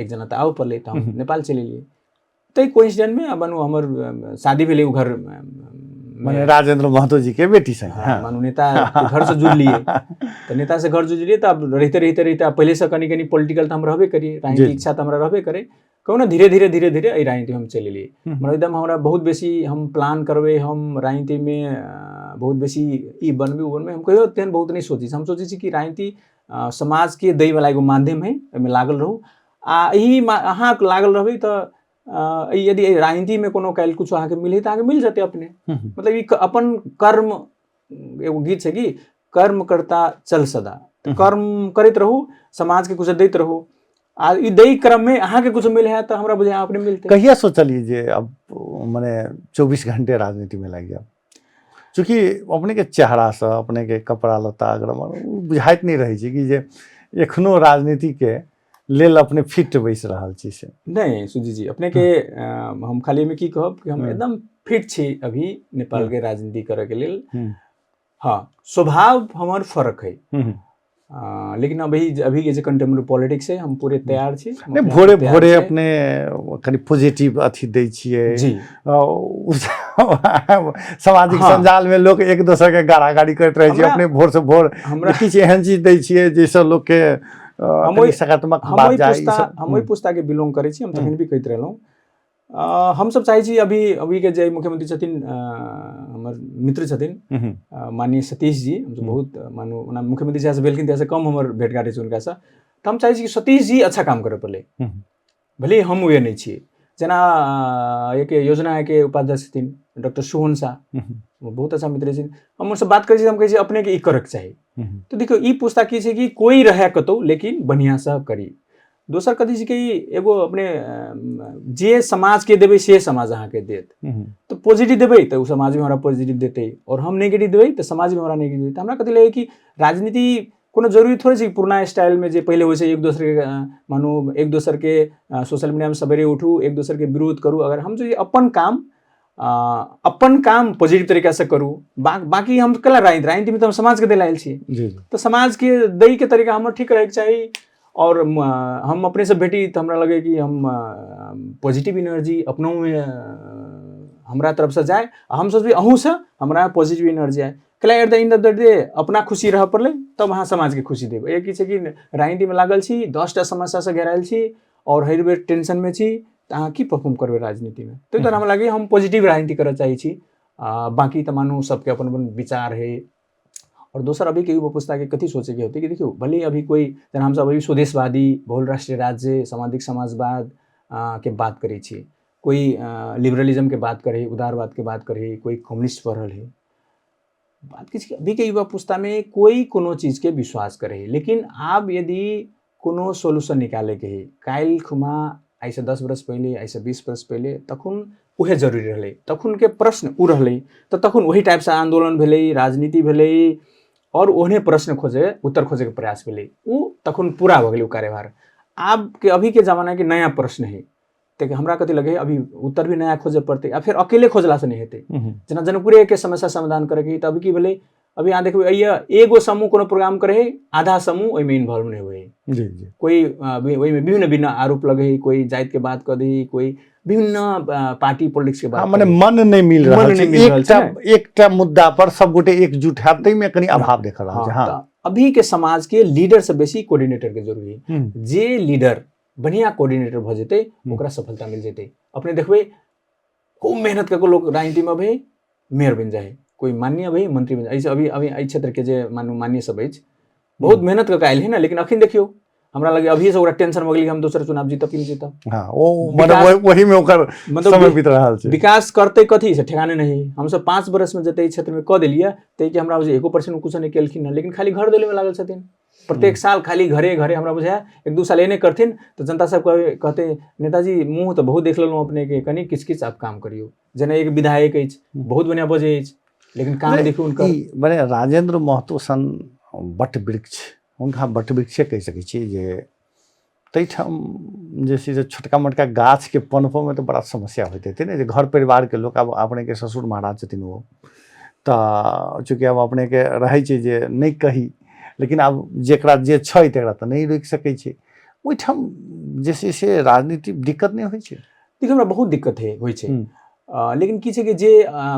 1 जना तऽ आबऽ पड़लै, तऽ हम नेपाल चलि एलियै। ताहि कोइंसिडेंटमे आब मनु हमर शादी भेलै ओ घर मने राजेंद्र महतो जी के बेटी संग। हाँ, मानू नेता घर से जुड़लियै, तऽ नेता से घर जुड़लियै तऽ आब रहिते रहिते रहिते आब पहिले से कनि कनि पॉलिटिकल तऽ हम रहबे करियै, राजनीतिक इच्छा तऽ हमरा रहबे करे। कहू ने धीरे धीरे धीरे धीरे एहि राजनीतिमे हम चलि एलियै। हमरा एकदम हमरा बहुत बेसी हम प्लान करबै, हम राजनीतिमे बहुत बेसी ई बनबै ओ बनबै, हम कहियो तेहन बहुत नहि सोचै छी। हम सोचै छी कि राजनीति समाजके दैवला एगो माध्यम है, एहिमे लागल रहू आ एहि अहाँ लागल रहबै तऽ यदि एहि राजनीतिमे कोनो काल्हि किछु अहाँके मिलै तऽ अहाँके मिल जेतै अपने। मतलब ई अपन कर्म, एगो गीत छै कि कर्म करता चल सदा, कर्म करैत रहू, समाजके किछु दैत रहू आ ई दै क्रममे अहाँके किछु मिले है तऽ हमरा बुझाइ अपने मिलतै। कहिया सोचलियै जे अब मने 24 घंटे राजनीतिमे लागि जायब? चूँकि अपनेके चेहरासँ अपनेके कपड़ा लत्ता अगर बुझाइत नहि रहै छै कि जे एखनो राजनीतिके लेल अपने फिट बैस रहल छी से। नहि सुजीत जी, अपनेके हम खाली एहिमे की कहब कि हम एकदम फिट छी अभी नेपालके राजनीति करैके लेल। हाँ, स्वभाव हमर फर्क है, लेकिन अभी अभी के जे कंटेम्पोरेरी पॉलिटिक्स है हम पूरे तैयार छी। नहि, भोरे भोरे अपने कनि पॉजिटिव अथी दै छियै जी। सामाजिक संजाल में लोक एक दोसर के गारागारी करैत रहै छै, अपने भोर से भोर हमरा किछु एहन चीज दै छियै जाहिसँ लोकके हम कनि सकारात्मक हम बात ओहि जाय, ई पुस्ता सब। हम ओहि पुस्ताके बिलोंग करै छी। हम तखन भी कहैत रहलहुँ, हमसब चाहै छी अभी अभीके जे मुख्यमंत्री छथिन, हमर मित्र छथिन माननीय सतीश जी, हमसब बहुत मानू ओना मुख्यमंत्री जहियासँ भेलखिन तहियासँ कम हमर भेटघाट अछि हुनकासँ, तऽ हम चाहै छी कि सतीश जी अच्छा काम करऽ पड़लै, भले हम उहे नहि छियै। जेना एक योजना के उपाध्यक्ष छथिन डॉक्टर सोहन शाह, बहुत अच्छा मित्र छथिन, हम उनसँ बात करै छी, हम कहै छी अपनेके ई करऽके चाही। तऽ देखियौ ई पुस्ता की छै कि कोइ रहै कतहु लेकिन बढ़िआँसँ करी। दोसर कथी छै कि एगो अपने जे समाजके देबै से समाज अहाँके देत, तऽ पॉजिटिव देबै तऽ ओ समाज भी हमरा पॉजिटिव देतै, आओर हम नेगेटिव देबै तऽ समाज भी हमरा नेगेटिव देतै। हमरा कथी लगै कि राजनीति कोनो जरूरी थोड़े छै कि पुरना स्टाइलमे जे पहिले होइ छै, एक दोसरके मानू एक दोसरके सोशल मीडियामे सवेरे उठू, एक दोसरके विरोध करू। अगर हम जे अपन काम पॉजिटिव तरीकासँ करू, बाकी हम कला राजनीति राजनीतिमे तऽ हम समाजके दै आयल छी, तऽ समाजके दैके तरीका हमर ठीक रहैके चाही। आओर हम अपनेसँ भेटी तऽ हमरा लगै कि हम पॉजिटिव एनर्जी अपनोमे हमरा तरफसँ जाय, आ हम सोचबै अहूँसँ हमरा पॉजिटिव एनर्जी आय। कैला at the end of the day अपना खुशी रहऽ पड़लै तब अहाँ समाजके खुशी देब। एक ई छै कि राजनीतिमे लागल छी, 10टा समस्यासँ घेरायल छी आओर हर बेर टेंशनमे छी, तऽ अहाँ की परफॉर्म करबै राजनीतिमे? ताहि दुआरे हमरा लागैए हम पॉजिटिव राजनीति करऽ चाहै छी। बाकी तऽ मानू सबके अपन अपन विचार है। और दोसर अभीके युवा पुस्ताके कथी सोचैके होतै कि देखियौ भले अभी कोइ जेना हमसब अभी स्वदेशवादी, बहुल राष्ट्रीय राज्य, सामाजिक समाजवाद के बात करै छी, कोइ लिबरलिज्मके बात करै, उदारवादके बात करै, कोइ कम्युनिस्ट पढ़ल है, बात की छै अभीके युवा पुस्तामे कोइ कोनो चीजके विश्वास करै है। लेकिन आब यदि कोनो सोल्यूशन निकालैके है, काल्हि खुमा आइसँ 10 बरस पहिले, आइसँ 20 बरस पहिले तखन उहे जरूरी रहलै, तखनके प्रश्न उ रहलै, तऽ तखन वही टाइपसँ आन्दोलन भेलै, राजनीति भेलै, आओर ओहने प्रश्न खोजे उत्तर खोजेके प्रयास भेलै, उ तखन पूरा भऽ गेलै उ कार्यभार। आबके अभीके जमानाके नया प्रश्न है, तऽ हमरा कथी लगै अभी उत्तर भी नया खोजे पड़तै, आ फेर अकेले खोजलासँ नहि हेतै। जेना जनकपुरेके समस्या समाधान करैके तऽ अभी की भेलै, अभी अहाँ देखबै अइया एगो समूह कोनो प्रोग्राम करै है, आधा समूह ओहिमे इन्वॉल्व नहि होइ है। जी जी कोइ ओहिमे विभिन्न विभिन्न आरोप लगै है, कोइ जातिके बात कऽ दै, कोइ विभिन्न पार्टी पॉलिटिक्स के बात मने करै। मन नहि मिल मन रहल नहि छै, मिल रहल छै एकटा एकटा मुद्दा पर सब गोटे एकजुट हैत ताहिमे कनि अभाव देख रहल छै। हाँ, तऽ अभी के समाज के लीडर से बेसी कोऑर्डिनेटर के जरूरी है। जे लीडर बढ़िया कोऑर्डिनेटर भऽ जेतै ओकरा सफलता मिल जेतै। अपने देखबै खूब मेहनत कऽ के लोक राजनीतिमे अबै मेयर बनि जाइ है, कोइ माननीय अबै मंत्री बनि जाइ। एहिसँ अभी अभी एहि क्षेत्रके जे मानू माननीय सब अछि बहुत मेहनत कऽ के आयल है ने, लेकिन अखन देखियौ हमरा लगे अभी से ओकरा टेंशन भऽ गेलै कि हम दोसर चुनाव जीतब कि नहि जीतब। हाँ, ओ मने वही में ओकर मतलब समय बीत रहल छै। विकास करतै कथी से ठेकाने नहीं। हमसब 5 बरस में जते क्षेत्र में कऽ देलियै ताहि के हमरा 1% कुछ नहि केलखिन हँ, लेकिन खाली घर देले में लागल छथिन। प्रत्येक साल खाली घरे घरे हमरा बुझाय 1-2 साल एने करथिन तऽ जनता सब कहते नेताजी मुँह तऽ बहुत देख लेलहुँ अपने के, कनि किछु किछु आप काम करियौ। जेना एक विधायक अछि बहुत बढ़िआँ बजै अछि, लेकिन काम देखियौ हुनकर। ई मने राजेंद्र महतो सन बट वृक्ष, हुनका बट वृक्षे कहि सकै छी जे ताहिठाम जे छै से छोटका मोटका गाछके पनपऽमे तऽ बड़ा समस्या होइत हेतै ने, जे घर परिवारके लोक आब अपनेके ससुर महाराज छथिन ओ तऽ चूँकि आब अपनेके रहै छै जे नहि कही, लेकिन आब जकरा जे छै तकरा तऽ नहि रोकि सकै छै। ओहिठाम जे छै से राजनीति दिक्कत नहि होइ छै? देखियौ हमरा बहुत दिक्कत होइ छै, लेकिन की छै कि जे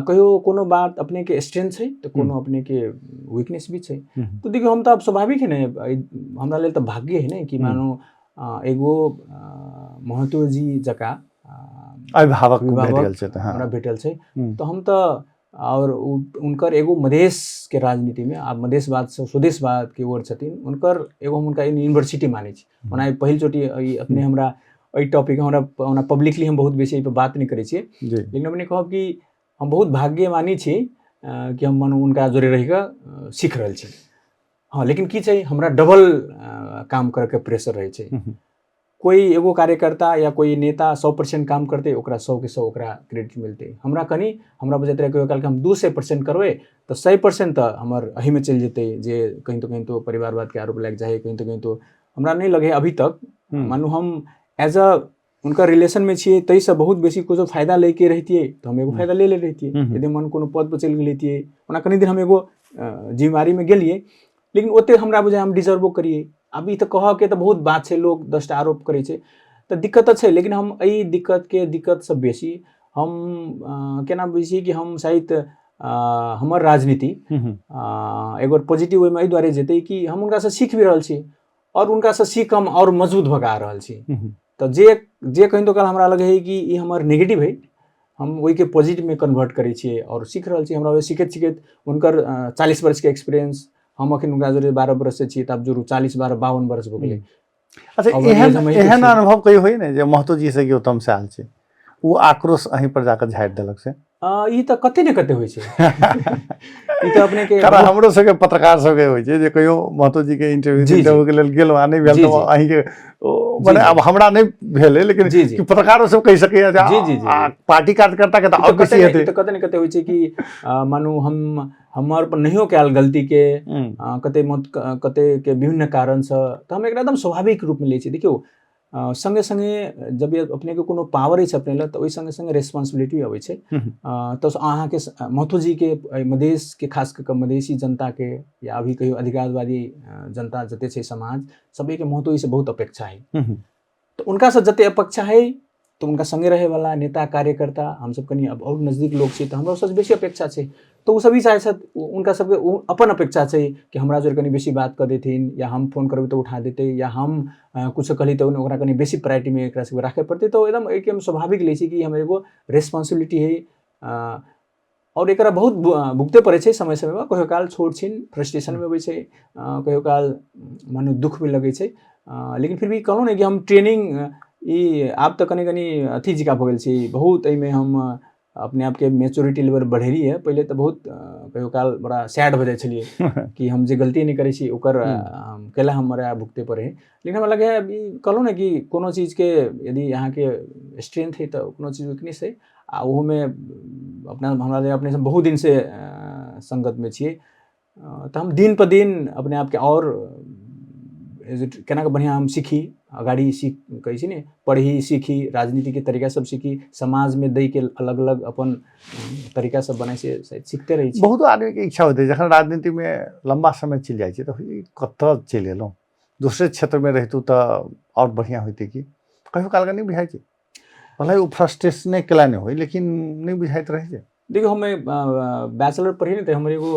कहियो कोनो बात अपनेके स्ट्रेंथ छै तऽ कोनो अपनेके वीकनेस भी छै। तऽ देखियौ हम तऽ आब स्वाभाविक है ने, हमरा लेल तऽ भाग्य है ने कि मानू एगो महतो जी जकाँ अभिभावक भेट गेल छै, हमरा भेटल छै, तऽ हम तऽ और उनकर एगो मधेश के राजनीति में आब मधेशवाद से स्वदेशवाद के ओर छथिन, उनकर एगो हम हुनका यूनिवर्सिटी मानै छी। ओना पहिल चोटी अपने हमरा एहि टॉपिक हमरा ओना पब्लिकली हम बहुत बेसी एहि पर बात नहि करै छियै, लेकिन अपने कहब कि हम बहुत भाग्यमानी छी कि हम मानू हुनका जोड़े रहि कऽ सीख रहल छी। हाँ, लेकिन की छै हमरा डबल काम करैके प्रेशर रहै छै। कोई एगो कार्यकर्ता या कोई नेता 100% काम करते ओकरा 100 के 100 ओकरा क्रेडिट मिलते, हमरा कनि हमरा बुझाइत रहै कहियो कालके हम 200% करबै तऽ 100% तऽ हमर एहिमे चलि जेतै, जे कहीं तो कहीं तो परिवारवादके आरोप लागि जाइ, कहीं तो कहीं तो हमरा नहि लगै अभी तक मानू हम एज अ हुनकर रिलेशनमे छियै ताहिसँ बहुत बेसी किछो फायदा लैके रहितियै तऽ हम एगो फायदा ले ले रहितियै, यदि मन कोनो पद पर चलि गेल रहितियै। ओना कनि दिन हम एगो जिम्मेवारीमे गेलियै, लेकिन ओते हमरा बुझाइ हम डिजर्वो करियै। अभी तऽ कहऽके तऽ बहुत बात छै, लोक 10टा आरोप करै छै तऽ दिक्कत तऽ छै, लेकिन हम एहि दिक्कतके दिक्कतसँ बेसी हम केना बुझै छियै कि हम शायद हमर राजनीति एगो पॉजिटिव ओहिमे एहि दुआरे जेतै कि हम हुनकासँ सीख भी रहल छी। आओर हुनकासँ सीख हम आओर मजबूत भऽ कऽ आ रहल छी। तऽ जे जे कहिनो काल हमरा लगै है कि ई हमर नेगेटिव है, हम ओहिके पॉजिटिवमे कन्वर्ट करै छियै आओर सीख रहल छी। हमरा ओहि सीखैत सीखैत हुनकर 40 वर्षके एक्सपीरियंस, हम अखन हुनका जोरे 12 बरससँ छी, तऽ आब जोड़ू 40 12 52 बरस भऽ गेलै। अच्छा, एहन एहन अनुभव कहियो होइए ने जे महतो जी से केओ तमसायल छै, ओ आक्रोश अहीं पर जाकऽ झाड़ि देलक से? ई तऽ कते ने कते होइ छै। ई तऽ अपने के कारण हमरो सबके पत्रकार सबके होइ छै जे कहियो महतो जी के इंटरव्यू इंटरव्यू के लेल गेलहुँ आ नहि भेल तऽ अहीं के मने आब हमरा नहि भेलै, लेकिन पत्रकारो सब कहि सकैया जे जी जी आ पार्टी कार्यकर्ता के तऽ आओर बेसी हेतै। तऽ कते ने कते होइ छै कि मानू हम हमर पर नहियो कयल गलती के कते मत कते के विभिन्न कारणसँ, तऽ हम एकरा एकदम स्वाभाविक रूपमे लै छी। देखियौ, सङ्गे सङ्गे जब अपनेके कोनो पावर अछि अपने लग, तऽ ओहि सङ्गे सङ्गे रेस्पॉन्सिबिलिटी अबै छै। तऽ अहाँके महतोजीके मधेशके, खास कऽ कऽ मधेशी जनताके या अभी कहियो अधिकारवादी जनता जते छै समाज सबके महतोजीसँ बहुत अपेक्षा है। तऽ हुनकासँ जते अपेक्षा है, तऽ हुनका सङ्गे रहैवला नेता कार्यकर्ता हमसब कनि आब आओर नजदीक लोक छी, तऽ हमरा सबसँ बेसी अपेक्षा छै। तऽ ओ सब ई चाहै छथि, हुनका सबके ओ अपन अपेक्षा छै कि हमरा जोर कनि बेसी बात कऽ देथिन, या हम फोन करबै तऽ उठा देतै, या हम किछो कहली तऽ ओकरा कनि बेसी प्रायोरिटीमे एकरा सबके राखै पड़तै। तऽ एकदम एहिके हम स्वाभाविक लै छी कि हमर एगो रेस्पॉन्सिबिलिटी है आओर एकरा बहुत भुगते पड़ै छै समय समयमे। कहियो काल छोट छिन फ्रस्ट्रेशनमे अबै छै, कहियो काल मानू दुःख भी लगै छै, लेकिन फिर भी कहलहुँ ने कि हम ट्रेनिंग ई आब तऽ कनि कनि अथी जकाँ भऽ गेल छी बहुत। एहिमे हम अपने आपके मेच्योरिटी लेवल बढ़ेली है। पहिले तऽ बहुत कहियो काल बड़ा सैड भऽ जाइ छलियै कि हम जे गलती नहि करै छी ओकर कैला हमरा भुगते पड़ै है। लेकिन हमरा लगै है, ई कहलहुँ ने कि कोनो चीजके यदि अहाँके स्ट्रेंथ है तऽ कोनो चीज वीकनेस है। आ ओहोमे अपना हमरा अपने सब बहुत दिनसँ संगतमे छियै, तऽ हम दिन पर दिन अपने आपके आओर केना कऽ बढ़िआँ हम सीखी, अगाडि सीख कहै छै ने, पढ़ी सीखी, राजनीतिके तरीका सब सीखी, समाजमे दैके अलग अलग अपन तरीका सब बनाइ से शायद सीखते रहै छी। बहुतो आदमीके इच्छा होइत छै जखन राजनीतिमे लम्बा समय चलि जाइ छै तऽ कतऽ चलि एलहुँ, दोसरे क्षेत्रमे रहितहुँ तऽ आओर बढ़िआँ होइतै कि कहियो कालके नहि बुझाइ छै? भले ओ फ्रस्ट्रेशने केला नहि होइ, लेकिन नहि बुझाइत रहै छै। देखियौ, हम बैचलर पढ़ी ने तऽ हमर एगो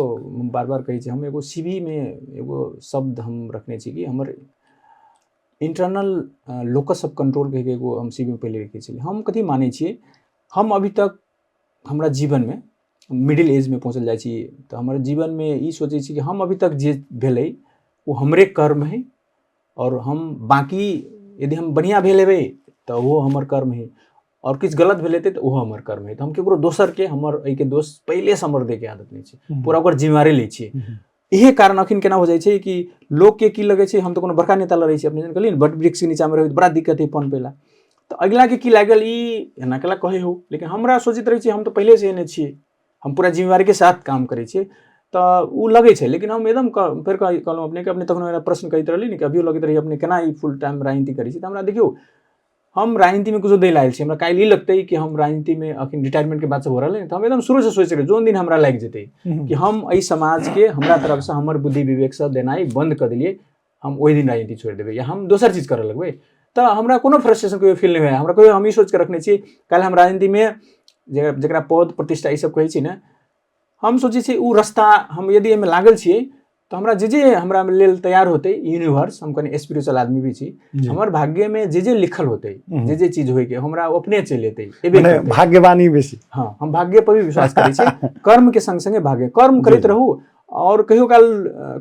बार बार कहै छी, हम एगो सी वी मे एगो शब्द हम रखने छी कि हमर इंटरनल लोकस ऑफ कंट्रोल कहिके एगो हम सी वी मे पहिले रखने छलियै। हम कथी मानै छियै, हम अभी तक हमरा जीवनमे मिडिल एजमे पहुँचल जाइ छी तऽ हमर जीवनमे ई सोचै छी कि हम अभी तक जे भेलै ओ हमरे कर्म है, आओर हम बाँकी यदि हम बढ़िआँ भेल हेबै तऽ ओहो हमर कर्म है, आओर किछु गलत भेल हेतै तऽ ओहो हमर कर्म है। तऽ हम ककरो दोसरके हमर एहिके दोष पहिलेसँ हमर दैके आदत नहि छै, पूरा ओकर जिम्मेवारी लै छियै। इहे कारण अखन केना हो जाइ छै कि लोकके की लगै छै, हम तऽ कोनो बड़का नेता लड़ै छी, अपने कहलियै ने बट वृक्षके नीचाँमे रहबै तऽ बड़ा दिक्कत है पनपैला, तऽ अगिलाके की लागल ई एना केला कहै हो, लेकिन हमरा सोचैत रहै छी हम तऽ पहिलेसँ एहने छियै, हम पूरा जिम्मेवारीके साथ काम करै छियै, तऽ ओ लगै छै। लेकिन हम एकदम फेर कहलहुँ अपनेके, अपने तखनो हमरा प्रश्न करैत रहली ने कि अभियो लगैत रही अपने केना ई फुल टाइम राजनीति करै छी। तऽ हमरा देखियौ, हम राजनीतिमे किछो दै आयल छी, हमरा काल्हि ई लगतै कि हम राजनीतिमे अखन रिटायरमेंटके बात सब हो रहलै, तऽ हम एकदम शुरूसँ सोचि रही जोन दिन हमरा लागि जेतै कि हम एहि समाजके हमरा तरफसँ हमर बुद्धि विवेकसँ देनाइ बन्द कऽ देलियै, हम ओहि दिन राजनीति छोड़ि देबै या हम दोसर चीज करऽ लगबै, तऽ हमरा कोनो फ्रस्ट्रेशन कहियो फील नहि होइए। हमरा कहियो हम ई सोचि कऽ रखने छी काल्हि हम राजनीतिमे जकरा पद प्रतिष्ठा ई सब कहै छी ने, हम सोचै छियै ओ रास्ता हम यदि एहिमे लागल छियै तऽ हमरा जे जे हमरा लेल तैयार होतै यूनिवर्स, हम कनि स्पिरिचुअल आदमी भी छी, हमर भाग्यमे जे जे लिखल होतै, जे जे चीज होइके हमरा ओ अपने चलि एतै, एबे करतै। भाग्यवानी बेसी। हाँ, हम भाग्य पर भी विश्वास करै छी, कर्म के संग संगे भाग्य, कर्म करैत रहू। और कहियो काल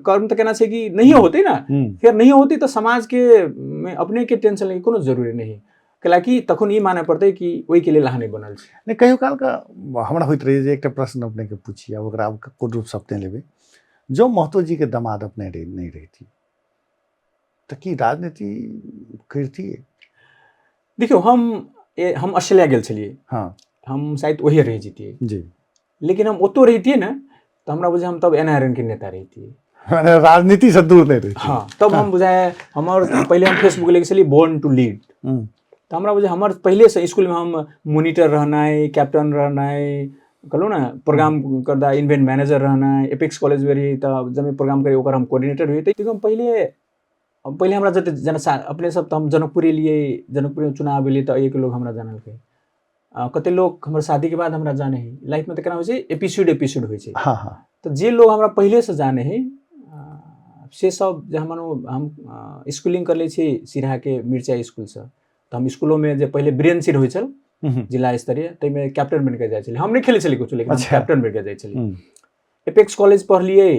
कर्म तऽ केना छै कि नहियो होतै ने, फेर नहियो होतै तऽ समाज के मे अपने के टेंशन लैके कोनो जरूरी नहीं, कैलाकि तखन ई मानय पड़तै कि ओहिके लेल अहाँ नहि बनल छी। नहि, कहियो कालके हमरा होइत रहै जे एकटा प्रश्न अपनेके पूछी आ ओकरा कोन रूपसँ अपने लेबै। जँ महतो जीके दमाद अपने नहि रहिती तऽ की राजनीति करितियै? देखियौ, हम ऑस्ट्रेलिया गेल छलियै, हम शायद ओहे रहि जैतियै जी, लेकिन हम ओतौ रहितियै ने तऽ हमरा बुझाय हम तब एन आर एन के नेता रहितियै, राजनीति से दूर नहीं रहितियै। हाँ, तब हम बुझाय हमर पहिले हम फेसबुक लेके छलियै बोर्न टू लीड, तऽ हमरा बुझाय हमर पहिलेसँ स्कूलमे हम मोनिटर रहनाइ, कैप्टन रहनाइ, कहलहुँ ने प्रोग्राम करदा इवेंट मैनेजर रहनाइ, एपेक्स कॉलेजमे रही तऽ जब प्रोग्राम करी ओकर हम कोऑर्डिनेटर रही। तऽ हम पहिले पहिले हमरा जते जेना अपने सब तऽ हम जनकपुर एलियै, जनकपुरमे चुनाव भेलै तऽ एक लोग हमरा जानलकै, कते लोग हमर शादीके बाद हमरा जाने है। लाइफमे तऽ केना होइ छै एपिसोड एपिसोड होइ छै। हाँ हाँ तऽ जे लोग हमरा पहिलेसँ जाने है, से सब जे हम हम स्कूलिंग कर लै छी सिरहाके मिर्चा स्कूलसँ, तऽ हम स्कूलोमे जे पहिले ब्रेन सीड होइ छल जिला स्तरीय, ताहिमे कैप्टन बनि कऽ जाइ छलियै। हम नहि खेलै छलियै कुछो, लेकिन हम कैप्टन बनि कऽ जाइ छलियै। एपेक्स कॉलेज पढ़लियै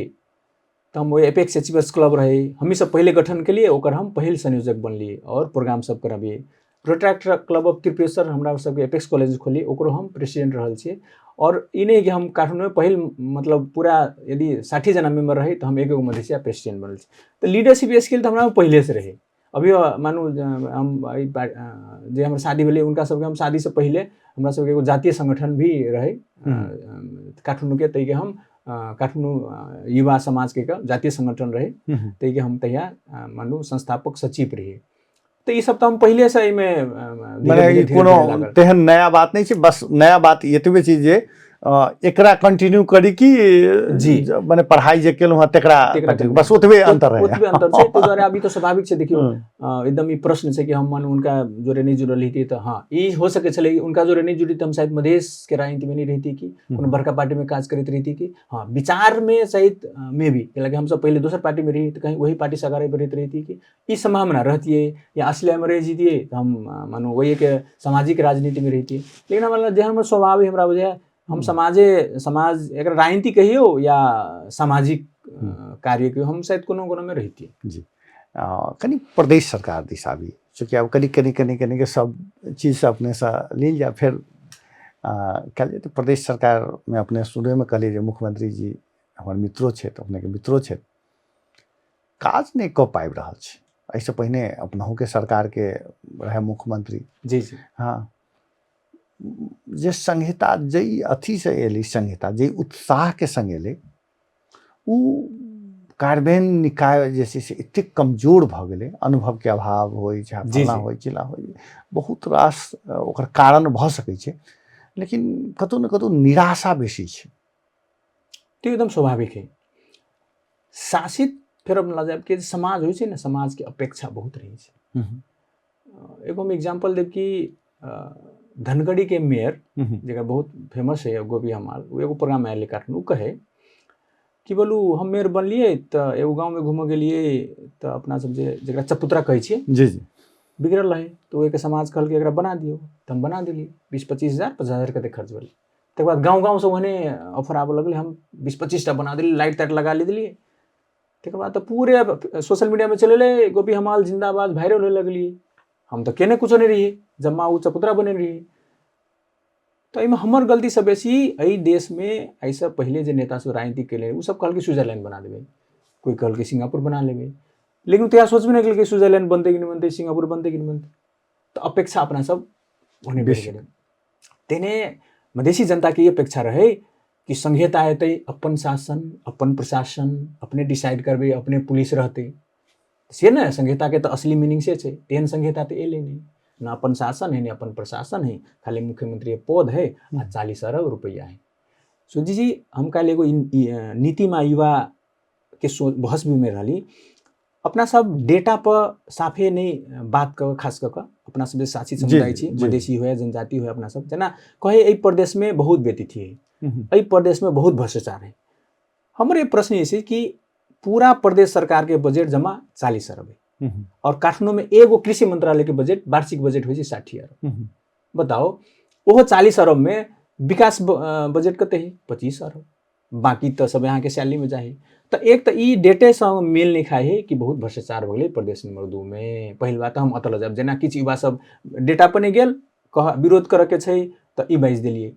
तऽ हम ओहि एपेक्स अचीवर्स क्लब रहै, हमही सब पहिले गठन केलियै, ओकर हम पहिल संयोजक बनलियै आओर प्रोग्राम सब करबियै। रोटैक्ट क्लब ऑफ त्रिपुरेश्वर हमरा सबके एपेक्स कॉलेज खोलियै, ओकरो हम प्रेसिडेंट रहल छियै। आओर ई नहि कि हम काठमाण्डूमे पहिल, मतलब पूरा यदि 60 जना मेम्बर रहै तऽ हम एगो मधेसिया प्रेसिडेंट बनल छी। तऽ लीडरशिप स्किल तऽ हमरा पहिलेसँ रहै। अभियो मानू हम जे हमर शादी भेलै हुनका सबके हम शादीसँ पहिले हमरा सबके एगो जातीय संगठन भी रहै काठमाण्डूके, ताहिके हम काठमाण्डू युवा समाजके जातीय संगठन रहै, ताहिके हम तहिया मानू संस्थापक सचिव रहियै। तऽ ई सब तऽ हम पहिलेसँ एहिमे मने कोनो तेहन नया बात नहि छै। बस नया बात एतबे छै जे एकरा कंटिन्यू करी कि जी मने पढ़ाई जे केलहुँ हँ तकरा बस ओतबे अंतर है, ओतबे अंतर छै। ताहि दुआरे अभी तऽ स्वाभाविक छै। देखियौ, एकदम ई प्रश्न छै कि हम मन हुनका जोड़े नहि जुड़ल रहिती तऽ हँ ई हो सकै छलै, हुनका जोड़े नहि जुड़ी तऽ हम शायद मधेश के राजनीतिमे नहि रहिती कि कोनो बड़का पार्टीमे काज करैत रहिती कि हँ विचारमे शायद मे भी, कैलाकि हमसब पहिले दोसर पार्टीमे रही तऽ कहीं वही पार्टी से आगाँ बढ़ैत रहिती कि ई सम्भावना रहतियै, या असलियामे रहि जैतियै तऽ हम मानू वहीके सामाजिक राजनीतिमे रहितियै। लेकिन हमरा जे हमर स्वभाव है, हमरा बुझाय हम समाजे समाज एकरा राजनीति कहियौ या सामाजिक कार्य कहियौ, हम शायद कोनो कोनोमे रहितियै। जी, कनि प्रदेश सरकार दिस आबी, चूँकि आब कनि कनि कनि कनि सब चीजसँ अपनेसँ लेल जाय, फेर कयल जाय तऽ प्रदेश सरकारमे अपने शुरुएमे कहलियै जे मुख्यमंत्री जी हमर मित्रो छथि, अपनेके मित्रो छथि, काज नहि कऽ पाबि रहल छै। एहिसँ पहिने अपनहुके सरकारके रहै मुख्यमंत्री। जी जी। हँ, जे संहिता जाहि अथीसँ एलै, संहिता जाहि उत्साहके सङ्ग एलै, ओ कार्यान्वयन निकाय जे छै से एतेक कमजोर भऽ गेलै, अनुभवके अभाव होइ चाहे फल्लाँ होइ चिल्लाँ होइ, बहुत रास ओकर कारण भऽ सकै छै, लेकिन कतहु ने कतहु निराशा बेसी छै। त्यो एकदम स्वाभाविक है। शासित फेर अब लऽ जायब कि समाज होइ छै ने, समाजके अपेक्षा बहुत रहै छै। एगो हम एग्जाम्पल देब कि धनगढ़ीके मेयर जकरा बहुत फेमस है गोपी हमाल, ओ एगो प्रोग्राम आयल काठमाण्डू, कहे कि बोलू हम मेयर बनलियै तऽ एगो गाँवमे घूमऽ गेलियै तऽ अपना सब जे जकरा चपुतरा कहै छियै, जी जी, बिगड़ल रहै, तऽ ओहिके समाज कहलकै एकरा बना दियौ, तऽ हम बना देलियै। 20-25 हजार 50 हजार कते खर्च भेलै। तकर बाद गाँव गाँवसँ ओहने ऑफर आबऽ लगलै, हम 20-25 टा बना देलियै, लाइट ताइट लगा देलियै। तकर बाद तऽ पूरे सोशल मीडियामे चलेलै गोपी हमाल जिन्दाबाद, वायरल होए लगलियै। हम तऽ केने कुछो नहि रहियै, जम्मा ओ चपुतरा बनेने रहियै। तऽ एहिमे हमर गलतीसँ बेसी एहि देशमे एहिसँ पहिले जे नेता सब राजनीति केले ओ सब कहलकै स्विट्जरलैंड बना देबै, कोइ कहलकै सिंगापुर बना लेबै, लेकिन तहिया सोचबे नहि केलकै स्विट्जरलैंड बनतै कि नहि बनतै, सिंगापुर बनतै कि नहि बनतै। तऽ अपेक्षा अपना सब ओहने बढ़ि गेलै। तेने मधेसी जनताके ई अपेक्षा रहै कि संघीयता एतै, अपन शासन अपन प्रशासन, अपने डिसाइड करबै, अपने पुलिस रहतै, से ने संघीयताके तऽ असली मीनिंग से छै। तेहन संघीयता तऽ एलै नहि, ने अपन शासन है ने अपन प्रशासन है, खाली मुख्यमंत्री पद है आ 40 अरब रुपैआ है। सुजी जी, हम काल्हि एगो नीतिमा युवा के बहस भी में रहली, अपना सब डेटा पर साफे नहि बात कऽ खास कऽ कऽ अपना सब जे शासित समुदाय छी, मधेसी हुए जनजाति हुए, अपना सब जेना कहे एहि प्रदेशमे बहुत व्यतीत है, एहि प्रदेशमे बहुत भ्रष्टाचार है। हमर ये प्रश्न ये छै कि पूरा प्रदेश सरकार के बजट जमा 40 अरब है और काठमांडू में एगो कृषि मंत्रालय के बजट वार्षिक बजट होइ छै 60 अरब। बताओ ओहो 40 अरब में विकास बजट कते है? 25 अरब, बाकी तऽ सब अहाँके सैलरीमे चाही। तऽ एक तऽ ई डेटेसँ मेल नहि खाइ है कि बहुत भ्रष्टाचार भऽ गेलै प्रदेश नंबर 2 मे। पहिल बात हम अतऽ लऽ जायब, जेना किछु युवा सब डेटा पर नहि गेल, कह विरोध करऽके छै तऽ ई बाजि देलियै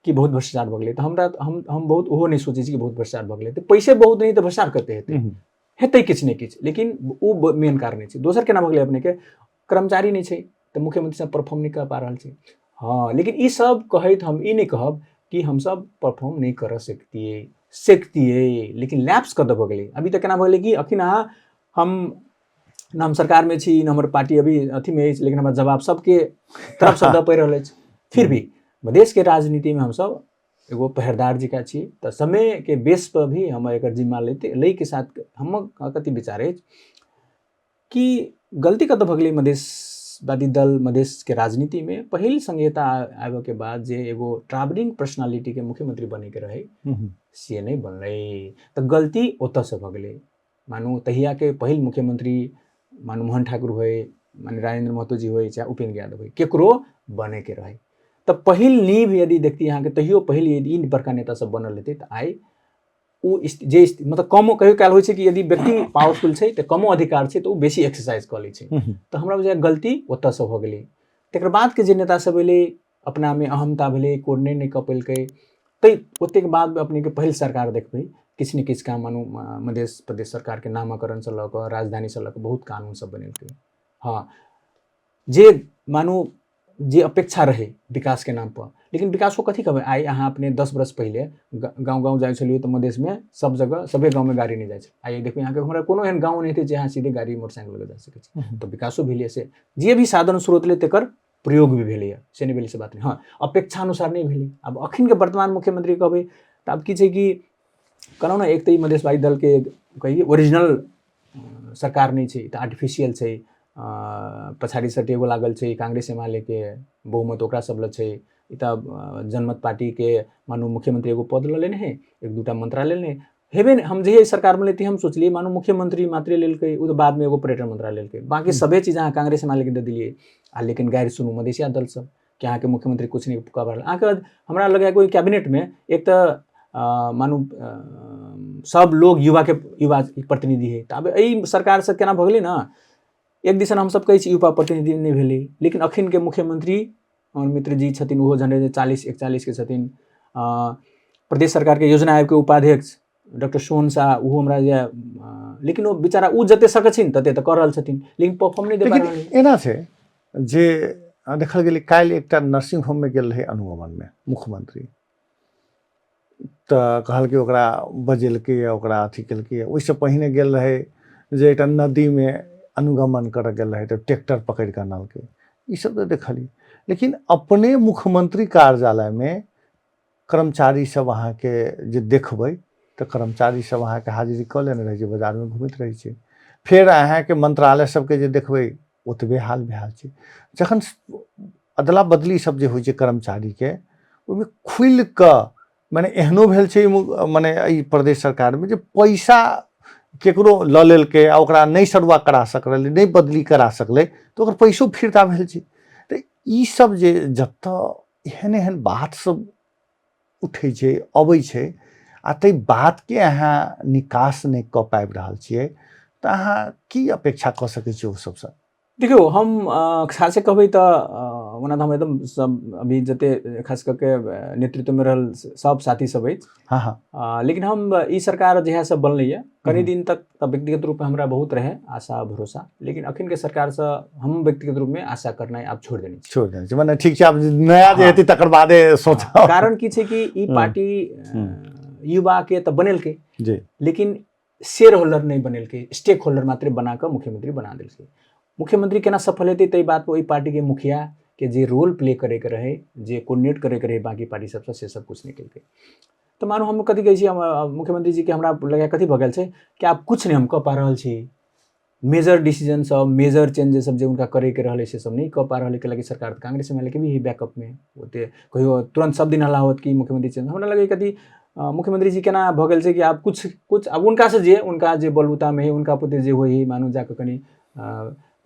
कि बहुत भ्रष्टाचार भऽ गेलै। तऽ हमरा हम बहुत ओहो नहि सोचै छी कि बहुत भ्रष्टाचार भऽ गेलै, तऽ पैसे बहुत नहि तऽ भ्रष्टाचार कते हेतै, हेतै किछु ने किछु, लेकिन ओ मेन कारण नहि छै। दोसर केना भऽ गेलै, अपनेके कर्मचारी नहि छै तऽ मुख्यमंत्री सब परफॉर्म नहि कऽ पा रहल छै। हँ, लेकिन ई सब कहैत हम ई नहि कहब कि हमसब परफॉर्म नहि कर सकतियै, सकतियै, लेकिन लैप्स कतऽ भऽ गेलै अभी तक? केना भऽ गेलै कि अखन अहाँ हम न हम सरकारमे छी न हमर पार्टी अभी अथीमे अछि, लेकिन हमरा जवाब सबके तरफसँ दऽ पड़ि रहल अछि। फिर भी मधेशके राजनीतिमे हमसब एगो पहरेदार जकाँ छी, तऽ समयके बेस पर भी हम एकर जिम्मा लेते लैके साथ हमर कथी विचार अछि कि गलती कतऽ भऽ गेलै मधेशवादी दल मधेशके राजनीतिमे पहिल संहिता आबऽके बाद जे एगो ट्रैवलिंग पर्सनालिटीके मुख्यमंत्री बनैके रहै से नहि बनलै, तऽ गलती ओतऽसँ भऽ गेलै। मानू तहियाके पहिल मुख्यमंत्री मानू मोहन ठाकुर होय, माने राजेंद्र महतो जी होय, चाहे उपेंद्र यादव होय, केकरो बनैके रहै तऽ पहिल नींव यदि देखती अहाँके, तहियो पहिल यदि ई बड़का नेता सब बनल हेतै तऽ आइ ओ जे मतलब कमो कहियो काल होइ छै कि यदि व्यक्ति पावरफुल छै तऽ कमो अधिकार छै तऽ ओ बेसी एक्सरसाइज कऽ लै छै। तऽ हमरा बुझाइए गलती ओतऽसँ भऽ गेलै। तकर बादके जे नेता सब एलै अपनामे अहमता भेलै, कोर्डिनेट नहि कऽ पेलकै, ताहि ओतेक बादमे अपनेके पहिल सरकार देखबै किछु ने किछु काम मानू मध्य प्रदेश सरकारके नामकरणसँ लऽ कऽ राजधानीसँ लऽ कऽ बहुत कानून सब बनेलकै। हँ, जे मानू जे अपेक्षा रहै विकासके नामपर, लेकिन विकासो कथी कहबै, आइ अहाँ अपने 10 बरस पहिले गाँव गाँव जाइ छलियै तऽ मधेशमे सब जगह सभे गाँवमे गाड़ी नहि जाइ छै। आइ देखबै अहाँके हमरा कोनो एहन गाँव नहि हेतै जे अहाँ सीधे गाड़ी मोटरसाइकिल लऽ कऽ जा सकै छी। तऽ विकासो भेलै, से जे भी साधन स्रोत लै तकर प्रयोग भी भेलैए, से नहि भेलै से बात नहि। हँ, अपेक्षा अनुसार नहि भेलै। आब अखनके वर्तमान मुख्यमंत्री कहबै तऽ आब की छै कि कहलहुँ ने, एक तऽ ई मधेशवादी दलके कहियै ओरिजिनल सरकार नहि छै, तऽ आर्टिफिशियल छै। पछाड़ीसँ एगो लागल छै कांग्रेस एमालेके बहुमत ओकरा सब लग छै। ई तऽ जनमत पार्टीके मानू मुख्यमंत्री एगो पद लऽ लेने है, एक दूटा मंत्रालय लेने हेबे नहि। हम जहिया सरकार बनलै हम सोचलियै मानू मुख्यमंत्री मात्रे लेलकै, ओ तऽ बादमे एगो पर्यटन मंत्रालय लेलकै, बाकी सभे चीज अहाँ कांग्रेस एमालेके दऽ देलियै। आ लेकिन गारि सुनू मधेसिया दल सब कि अहाँके मुख्यमंत्री किछु नहि कऽ रहल। अहाँके हमरा लगैए कोइ कैबिनेटमे एक तऽ मानू सब लोग युवाके युवा प्रतिनिधि है, तऽ आब एहि सरकारसँ केना भऽ गेलै ने, एक दिसन हमसब कहै छी युवा प्रतिनिधि नहि भेलै, लेकिन अखनके मुख्यमंत्री हमर मित्र जी छथिन ओहो झंडे 40-41 के छथिन। प्रदेश सरकारके योजना आयोगके उपाध्यक्ष डॉक्टर सोहन शाह ओहो हमरा जे, लेकिन ओ बेचारा ओ जते सकै छथिन तते तऽ कऽ रहल छथिन, लेकिन परफॉर्म नहि दे पा रहल। एना छै जे देखल गेलै काल्हि एकटा नर्सिंग होममे गेल रहै अनुगमनमे मुख्यमंत्री, तऽ कहलकै ओकरा बजेलकै ओकरा अथी केलकै। ओहिसँ पहिने गेल रहै जे एकटा नदीमे अनुगमन करऽ गेल रहै तऽ ट्रैक्टर पकड़ि कऽ अनलकै, ईसब तऽ देखलियै। लेकिन अपने मुख्यमंत्री कार्यालयमे कर्मचारी सब अहाँके जे देखबै तऽ कर्मचारी सब अहाँके हाजिरी कऽ लेने रहै छै, बाजारमे घुमैत रहै छै। फेर अहाँके मंत्रालय सबके जे देखबै ओतबे हाल बेहाल छै। जखन अदला बदली सब जे होइ छै कर्मचारीके, ओहिमे खुलि कऽ मने एहनो भेल छै मने एहि प्रदेश सरकारमे जे पैसा केकरो लऽ लेलकै आ ओकरा नहि सरुआ करा सकलै, नहि बदली करा सकलै, तऽ ओकर पैसो फिरता भेल छै। तऽ ईसब जे जतऽ एहन एहन बात सब उठै छै अबै छै आ ताहि बातके अहाँ निकास नहि कऽ पाबि रहल छियै, तऽ अहाँ की अपेक्षा कऽ सकै छियै ओ सबसँ? देखियौ, हम खासे कहबै तऽ ओना तऽ हम एकदम सब अभी जते खास कऽ के नेतृत्वमे रहल सब साथी सब अछि। हँ हँ। लेकिन हम ई सरकार जहिया सब बनलैए कनी दिन तक तऽ व्यक्तिगत रूपमे हमरा बहुत रहै आशा भरोसा, लेकिन अखनके सरकारसँ हम व्यक्तिगत रूपमे आशा करनाइ आब छोड़ि देने छी। छोड़ि देने छी, मने ठीक छै, आब नया जे हेतै तकर बादे सोचब। कारण की छै कि ई पार्टी युवाके तऽ बनेलकै जी, लेकिन शेयर होल्डर नहि बनेलकै, स्टेक होल्डर मात्र बना कऽ मुख्यमंत्री बना देलकै। मुख्यमंत्री केना सफल हेतै ताहि बात पर ओहि पार्टीके मुखिया के जे रोल प्ले करैके रहै, जे कोर्डिनेट करैके रहै बाकी पार्टी सबसँ, से सब कुछ नहि केलकै। तऽ मानू हम कथी कहै छी, हम मुख्यमंत्री जीके हमरा लगैए कथी भऽ गेल छै कि आब कुछ नहि हम कऽ पा रहल छी, मेजर डिसीजन सब मेजर चेंजेस सब जे हुनका करैके रहलै से सब नहि कऽ पा रहलै, कैलाकि सरकार तऽ कांग्रेस एम एल ए के भी बैकअपमे ओते कहियो तुरंत सब दिन हल्ला होत कि मुख्यमंत्री चेंज। हमरा लगैए कथी मुख्यमंत्री जी केना भऽ गेल छै कि आब कुछ कुछ आब हुनकासँ जे हुनका जे बलबूतामे हइ हुनका पुते जे होइ हइ, मानू जाकऽ कनि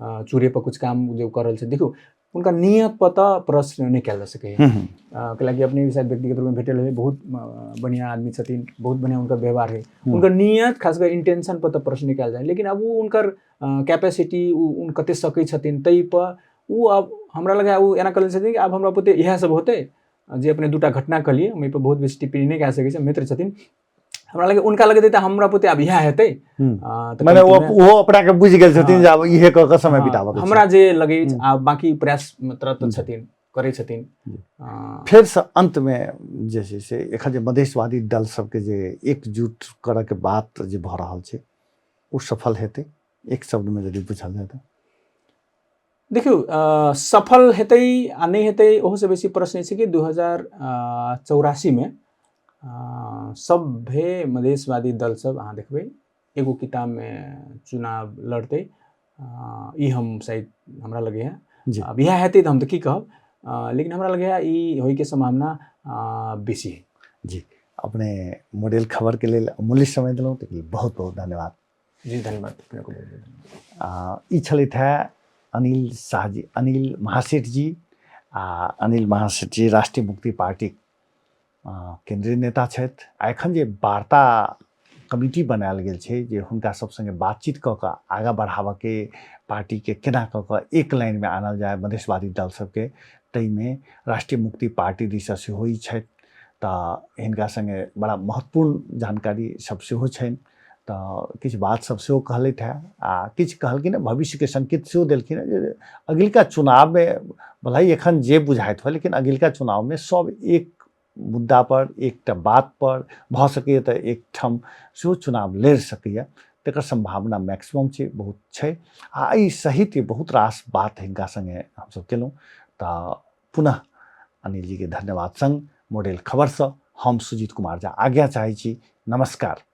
चूरे पर कुछ काम जे कऽ रहल छै। देखियौ, हुनका नियत पर तऽ प्रश्न नहि कयल जा सकैए, कैलाकि अपने भी शायद व्यक्तिगत रूपमे भेटल है, बहुत बढ़िआँ आदमी छथिन, बहुत बढ़िआँ हुनकर व्यवहार है, हुनकर नियत खास कऽ इंटेंशन पर तऽ प्रश्न नहि कयल जाय, लेकिन आब ओ हुनकर कैपेसिटी ओ कते सकै छथिन ताहि पर ओ आब हमरा लगैए ओ एना कहने छथिन कि आब हमरा पुते इएह सब होतै। जे अपने दूटा घटना कहलियै हम एहिपर बहुत बेसी टिप्पणी नहि कए सकै छी, मित्र छथिन, हमरा लगे उनका लगे तऽ हमरा पुते आब इएह हेतै। मने ओहो अपना के बुझि गेल छथिन जे आब इहे कऽ कऽ समय बिताबऽ। हमरा जे लगै आ बाकी प्रयास मतलब तऽ छथिन, करै छथिन। फेरसँ अन्तमे जे छै से एखन जे मधेशवादी दल सबके जे एकजुट करऽके बात जे भऽ रहल छै ओ सफल हेतै, एक शब्दमे यदि बुझल जाय तऽ? देखियौ, सफल हेतै आ नहि हेतै ओहोसँ बेसी प्रश्न छै कि 2084मे सभे मधेशवादी दल सब अहाँ देखबै एगो किताबमे चुनाव लड़तै, ई हम शायद हमरा लगैए अब इएह हेतै तऽ हम तऽ की कहब, लेकिन हमरा लगैए ई होइके सम्भावना बेसी है। जी, अपने मॉडल खबरके लेल अमूल्य समय देलहुँ, ताहिके लेल बहुत बहुत धन्यवाद। जी धन्यवाद अपने को बहुत बहुत। ई छलथि हे अनिल शाह जी, अनिल महासेठ जी। आ अनिल महासेठ जी राष्ट्रीय मुक्ति पार्टीक केंद्रीय नेता छथि। आ एखन जे वार्ता कमिटी बनायल गेल छै जे हुनका सब संगे बातचीत कऽ कऽ आगाँ बढ़ाबऽके, पार्टीके केना कऽ कऽ एक लाइनमे आनल जाय मधेशवादी दल सबके, ताहिमे राष्ट्रीय मुक्ति पार्टी दिससँ सेहो ई छथि। तऽ हिनका संगे बड़ा महत्वपूर्ण जानकारी सब सेहो छनि। तऽ किछु बात सब सेहो कहलथि हेँ आ किछु कहलखिन हेँ, भविष्यके संकेत सेहो देलखिन हेँ जे अगिलका चुनावमे भले ही एखन जे बुझाइत होइ, लेकिन अगिलका चुनावमे सब एक मुद्दापर, एकटा बातपर भऽ सकैए तऽ एकठाम सेहो चुनाव लड़ि सकैए, तकर सम्भावना मैक्सिमम छै, बहुत छै। आ एहि सहित बहुत रास बात हिनका सङ्गे हमसब केलहुँ। तऽ पुनः अनिल जीके धन्यवाद सङ्ग मॉडल खबरसँ हम सुजीत कुमार झा आज्ञा चाहै छी। नमस्कार।